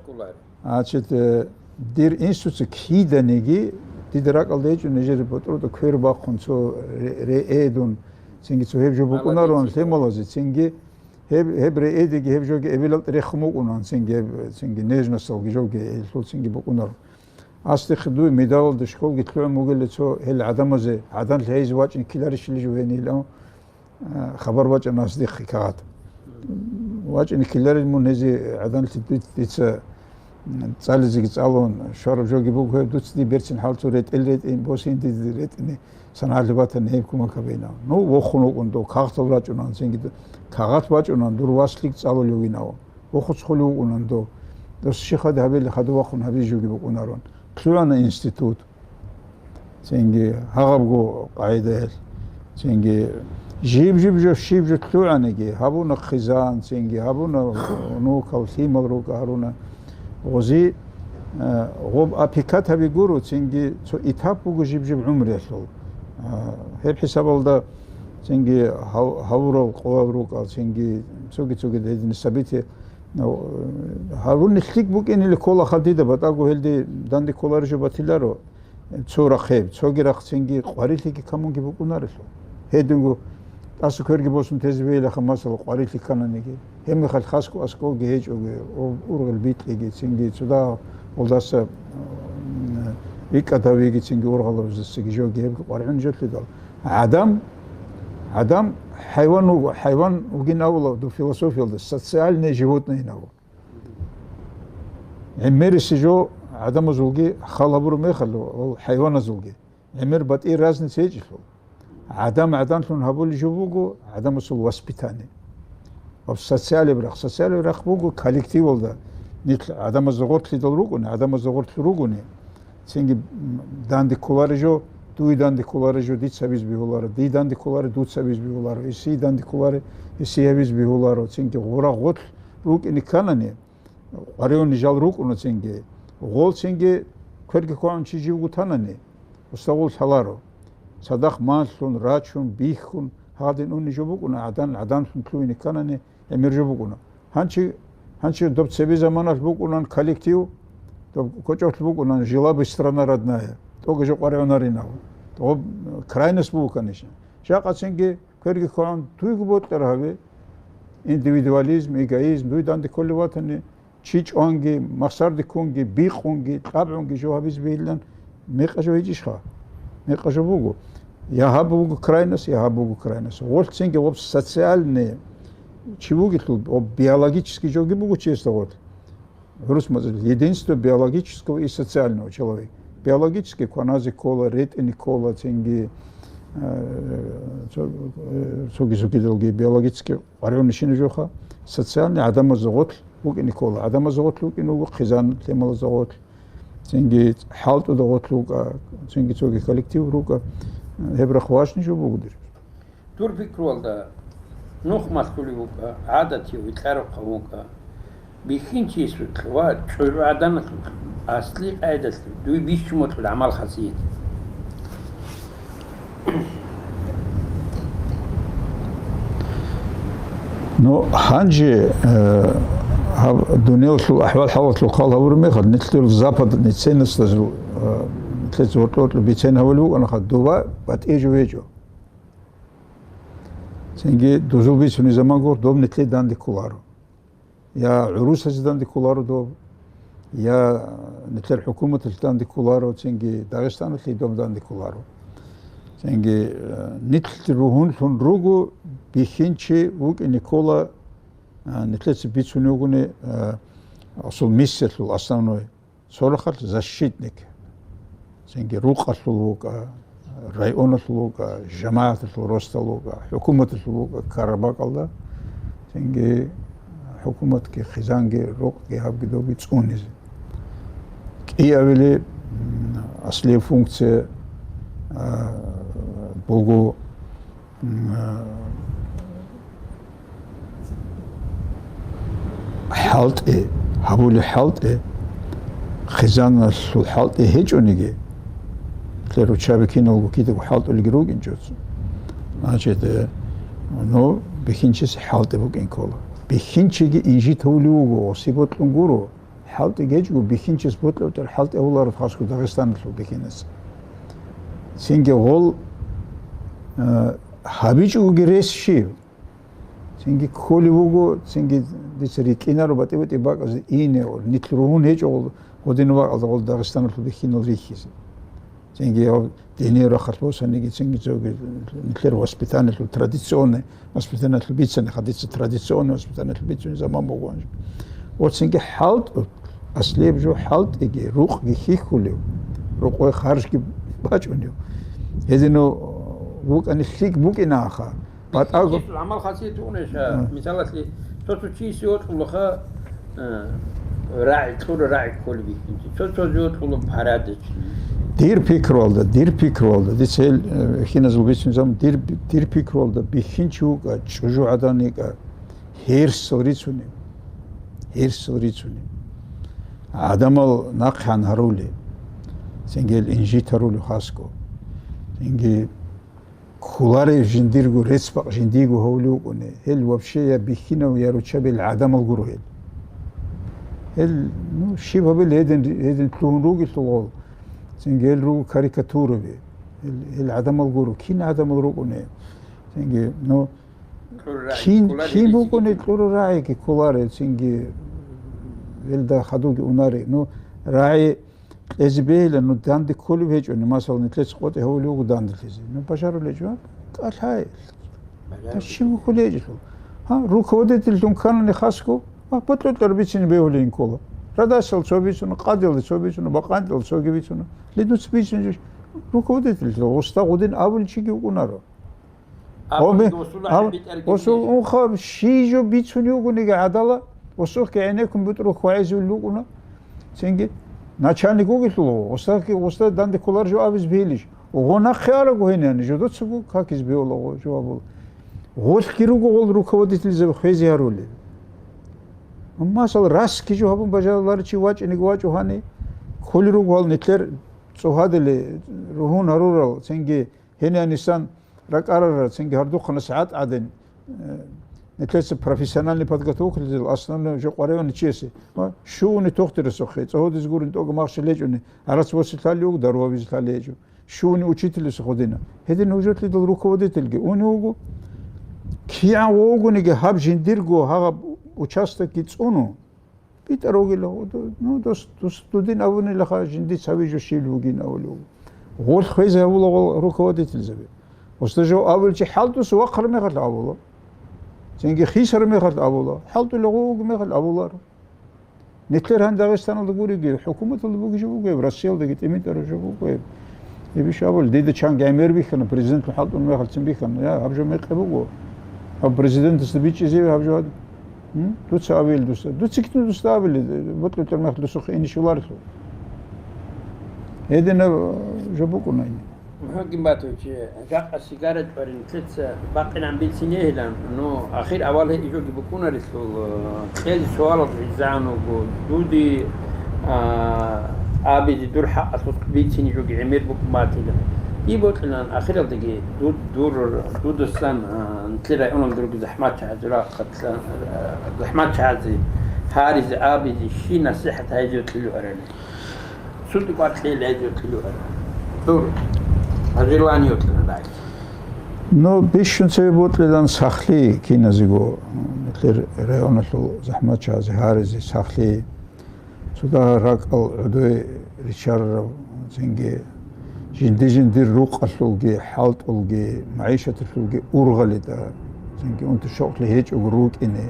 значит, э, дир институтца киданиги, дида ракӀалда гьечӀо нижер ботӀрутӀа квер бахъун цо ре-, реэдун, цинги цо гьеб жо букӀунарун лъималазе, цинги гьеб, гьеб реэдиги гьеб жоги эбелалда рехун букӀунан, цинги гьеб, цинги нежносталги жоги, гьелъул цинги букӀунарун. Асдихъ дуе медалалда школги лъугӀун бугелли цо гьел гӀадамазе, гӀадан лъайизе вачӀин ккеларищали жо гьенилан. Э, хабар бачӀана гьас дихъе кагъат. ВачӀине ккеларел мун гьезе гӀаданлъи ди-, дица, м, цӀализеги цӀалун, щвараб жоги буго гьеб, дуца дие берцин хӀалцо ретӀел ретӀин, босин диде ретӀине, сан гьале батани гьеб кумак гьабейин. Ну, вохун вукӀун дов, кагътал рачӀунан цинги ду-, кагъат бачӀунан, дур вас лъикӀ цӀалулев вугин. Вохуцхъулев вукӀунан дов. Дос щихъаде гьабили хадув вахъун гьабизе жоги букӀунарун. ЛъугӀана институт. Цинги гьагъабго къагӀидаялъ. Цинги жиб-жиб жо, щиб жо лъугӀаниги, гьабуна хъизан, цинги гьабуна внукал, лъимал рукӀа гьаруна. Гъози, э, гъоб апикат гьаби гуро, цинги цо этап буго жиб-жиб гӀумруялъул. Э, гьеб хӀисабалда цинги гьав-, гьавурал къоял рукӀал, цинги цоги-цоги гьедин сабити, э, гьаруни лъикӀ букӀинили ккола хадида, батӀаго гьелде данде кколари жо батиларо. Цо рахъ гьеб, цоги рахъ цинги къварилъиги камунги букӀунарелъул. Гьединго тӀаса кверги босун тезе бегьилаха, масала, къварилъи ккананиги. Гьеб мехалъ хасго аскӀовги гьечӀоги, об-, ургъел бикьиги, цинги цо дагьалдаса, м, рикӀкӀад гьавиги, цинги ургъалабаздасаги жоги гьебги къваригӀун нижетлъидал. ГӀадам, гӀадам хӀайван вуго, хӀайван вугин абула доб философиялда, социальное животное ин абу. ГӀемерисеб жо гӀадамазулги хал гьабураб мехалъ, ва хӀайваназулги. ГӀемер батӀи разница гьечӀелъул. ГӀадам гӀаданлъун гьабулеб жо буго гӀадамасул воспитание. Ва социалияб рахъ, социалияб рахъ буго коллективалда. Нилъ гӀадамазда гъорлъидал рукӀуни, гӀадамазда гъорлъ ругони, цинги, м, данде кколари жо, дуе данде кколари жо, дица гьабизе бегьуларо, дие данде кколари, дуца гьабизе бегьуларо, гьесие данде кколари, гьесие гьабизе бегьуларо, цинги гъура гъорлъ рукӀине кканани, къваригӀуни жал рукӀуна цинги, гъол цинги кверги квагӀун чи живго танани, устагъул лъаларо. Цадахъ малъун, рачун, бихьун, гьадин унни жо букӀуна, гӀадан, гӀаданлъун лъугьине кканани, гӀемер жо букӀуна. Гьанчи, гьанчи доб цебе заманалъ букӀунан коллектив, доб кочӀолъ букӀунан «Жила бы страна родная», тӀоги жо къваригӀунаринав. Доб крайность буго, конечно. Жакъа цинги кверги ккогӀан дуйго бокьараб гьабе, индивидуализм, эгоизм, дуй данде кколев ватани, чи чӀванги, махсарде ккунги, бикъунги, кьабгӀунги жо гьабизе бегьилан, мекъа жо гьечӀищха? Мекъа жо буго. Я гьаб буго крайность, я гьаб буго крайность. Гъолъ цинги гъоб социальный чи вугелъул, гъоб биологический жоги буго чиясда гъолъ. ГӀурус мацӀалъ единство биологического и социального человека. Биологически кваназе ккола, ретӀине ккола, цинги, э, цо-, э, цоги-цогидалги биологически къваригӀунищина жоха. Социальный гӀадамазда гъорлъ вукӀине ккола. ГӀадамазда гъорлъ вукӀине вуго хъизан-лъималазда гъорлъ, цинги хӀалтӀуда гъорлъ вукӀа, цинги цоги коллектив рукӀа. Гьеб рахъ важный жо буго дир. Дур пикруялда, нух малъулев вукӀа, гӀадатив, витӀарухъав вукӀа, бихьинчиясулъ ва чӀужугӀаданалъулъ асли къайдалъ дуй бищун бокьула гӀамал-хасият. Ну, гьанже, э, гьаб дуниялалъул ахӀвал-хӀалалъул хал гьабураб мехалъ, нилъер западный ценностазул, э, нилъеца гьоркьор-гьоркьор бицен гьавулев вукӀанаха, доба батӀи жо гьечӀо. Цинги дозул бицунеб заман гуро, доб нилъее данде кколаро. Я гӀурусазе данде кколаро доб, я нилъер хӀукуматалъе данде кколаро, цинги Дагъистаналъе доб данде кколаро. Цинги, э, нилъ ругьунлъун руго, бихьинчи вукӀине ккола, э, нилъеца бицунеб бугони, э, асул миссиялъул основной. Цо рахъалъ защитник. Цинги рукъалъул вукӀа, районалъул вукӀа, жамагӀаталъул росдал вукӀа, хӀукуматалъул вукӀа, ккараб бакӀалда. Цинги хӀукуматги, хъизанги, рукъги, гьабги, добги цӀунизе. КӀиабили, м, аслияб функция, а, буго, ХӀалтӀи, гьабулеб хӀалтӀи, хъизаналъул хӀалтӀи гьечӀониги, нилъер руччаби киналго кидаго хӀалтӀулелги рукӀинчӀо. Значит, э, ну, бихьинчиясе хӀалтӀи букӀин ккола. Бихьинчиги инжит гьавулев вуго, гъоси бокьун гуро. ХӀалтӀи гьечӀого бихьинчияс бокьараб тӀад хӀалтӀи гьавуларо хасго Дагъистаналъул бихьинас. Цинги гъол, э, гьабичӀогоги рес щиб? Цинги кколев вуго, цинги дица рикӀкӀинаро батӀи-батӀи бакӀазе ине, нилъ ругьун гьечӀо гъодинаб бакӀалда гъол Дагъистаналъул бихьинал рихьизе. Цинги гьав диниял рахъалъ босаниги, цинги цоги нилъер воспитаниялъул, традиционный воспитаниялъул бицани, хадица традиционный воспитаниялъул бицунеб заман буго гьанже. Ва цинги хӀалтӀу, аслияб жо хӀалтӀиги, рукъги хьихьулев, рукъове харжги бачӀунев. Гьединав вукӀани лъикӀ букӀинаха. БатӀаго. Гьесул гӀамал хасият бугони, ша, А. мисалалъе, цо-цо чиясе бокьулаха, а, РагӀи кьура, рагӀи кколеб бихьинчи. Цо-цо жо кьула парадачи. Дир пикруялда, дир пикруялда, дица гьел, э, киназул бицунеб заман, дир, дир пикруялда бихьинчи вукӀа, чӀужугӀадан йикӀа, гьерсал рицунеб, гьерсал рицунеб. ГӀадамал нахъе гьарули, цинги гьел инжит гьарули хасго, цинги кколарев жиндирго, рецц-бакъ жиндиего гьавулев вукӀуни, гьел вообще я бихьинав, я руччабил гӀадамал гуро гьел. Гьел, ну, щиб гьабил гьедин, гьедин лъугьун ругелъул гъол, цинги гьел руго карикатураби. Гьел, гьел гӀадамал гуро, кин гӀадамал рукӀуни. Цинги, ну, кин, кин букӀуни кьуру рагӀиги кколарев, цинги гьелда хадуги унаре. Ну, рагӀи кьезе бегьила, ну, данде кколеб гьечӀони, масала, нилъеца къотӀи гьавулев вуго данделъизе. Ну, бажарулей гьечӀо, кӀалъай. Та щиб кколей гьечӀелъул? Гьа, руководительлъун кканани хасго, а, бутӀрутӀар бицине бегьулин ккола. Радасал цо бицуна, къадиялда цо бицуна, бакъанитӀал цоги бицуна. Ле дуца бицин жо, руководительлъун, уста гъудин абулин чиги вукӀунаро. Абуни Оме, госула аб-, хӀебитӀарги осул бихьи. Унхъа щий жо бицунев вугониги гӀадала, осухъги гӀенеккун бутӀрул хьвагӀизул вукӀуна. Цинги начальник вугелъул, осахъги, оста данде кколар жо абиз бегьилищ? Гъо нахъе арагу гьениани, жо доцаго какиз бегьулаго жо абула. Гъолъги руго гъол руководительзаб хвезе гьарули. Масала, расги жо гьабун бажаруларичи вачӀиниги вачӀу гьани, кколи руго гьал нилъер цӀогьадали ругьун гьарурал, цинги Гьенианисан ракӀарарал, цинги гьардухъана сагӀат гӀадин, э, нилъеца профессиональный подготовкалъизал основной жо къваригӀуна чиясе. Ва щугьуни тохтирасухъе, цӀогьодиз гурин тӀокӀ махщел гьечӀони, гӀарац босе лъалев вуго, дару гьабизе лъалей гьечӀо. Щугьуни учительасухъ гъодина. Гьедин гьужотлъидал руководительги унев вуго. КигӀан вугониги гьаб жиндирго гьагъаб участокги цӀуну. БитӀар вугила, ну, дос, дос, дудин абунилаха, жинди цави жо щиб бугин абулев. Гъолъ хвезе гьавула гъол руководительзаби. Уста жо абулчи хӀалтӀус вахъар мехалъ абула. Цинги хисар мехалъ абула. ХӀалтӀула гъугу мехалъ абулар. Нилъер гьан Дагъистаналда гуриги, хӀукуматалда буги жо бугеб, Россиялдаги тӀимитӀараб жо бугеб. Гьебищ абули, дида чанги гӀемер бихьана, президентлъун хӀалтӀун мехалцин бихьана. Я, гьаб жо мекъи буго. Гьаб президентасда бичӀчӀизеви гьаб жо гьадин? М? Дуца авел дуса. Дуца китун дуста авели, бутӀрутӀар мехалъ дусухъе ине щоларелъул. Гьединаб жо букӀуна ини. МухӀаммад Гимбатович, жакъа сигара чӀварин, нилъеца бакъинан бицинегьилан, ну, ахир авал гьей жоги букӀунарелъул, э, кьезе суалал гӀезегӀан вуго, дуде, а, абизе дур хӀакъалъулъ бицине жоги гӀемер букӀун батила. И бокьилан ахиралдаги ду-, дур, дудасан, а, нилъер районалда руги захӀматчагӀазе рахъалъа, а, захӀматчагӀазе гьаризе абизе щи насихӀат гьайзе кьилуарали. Цо тӀокӀаб кьел гьезие кьилуара. Дур, гьажилан йокьана дагьи. Ну, бищун цеве бокьилан сахлъи киназего, нилъер районалъул захӀматчагӀазе гьаризе сахлъи. Цо дагьа ракӀал гӀодой ричарарав, цинги жинди-жиндир рукъалъулги, хӀалтӀулги, магӀишаталъулги ургъалида, цинги унтушокълъи гьечӀого рукӀине,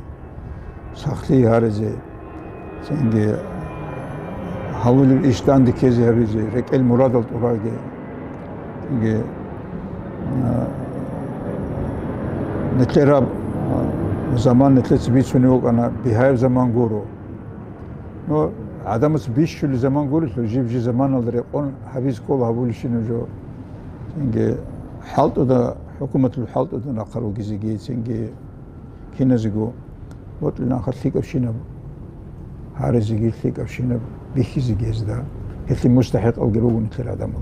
сахлъи гьаризе. Цинги гьавулеб иш данде ккезе гьабизе, рекӀел мурадал тӀураги. Цинги, а, нилъераб, а, заман нилъеца бицунев вукӀана, бигьаяб заман гуро. Ну, гӀадамаца бищулеб заман гурелъул, жиб-жиб заманалда рекъон гьабизе ккола гьабулебщинаб жо. Цинги хӀалтӀуда, хӀукуматалъул хӀалтӀуда нахъа ругезеги, цинги киназего бокьилан лъикӀабщинаб гьаризеги, лъикӀабщинаб бихьизеги гьезда. Гьелъие мустахӀикъалги руго нилъер гӀадамал.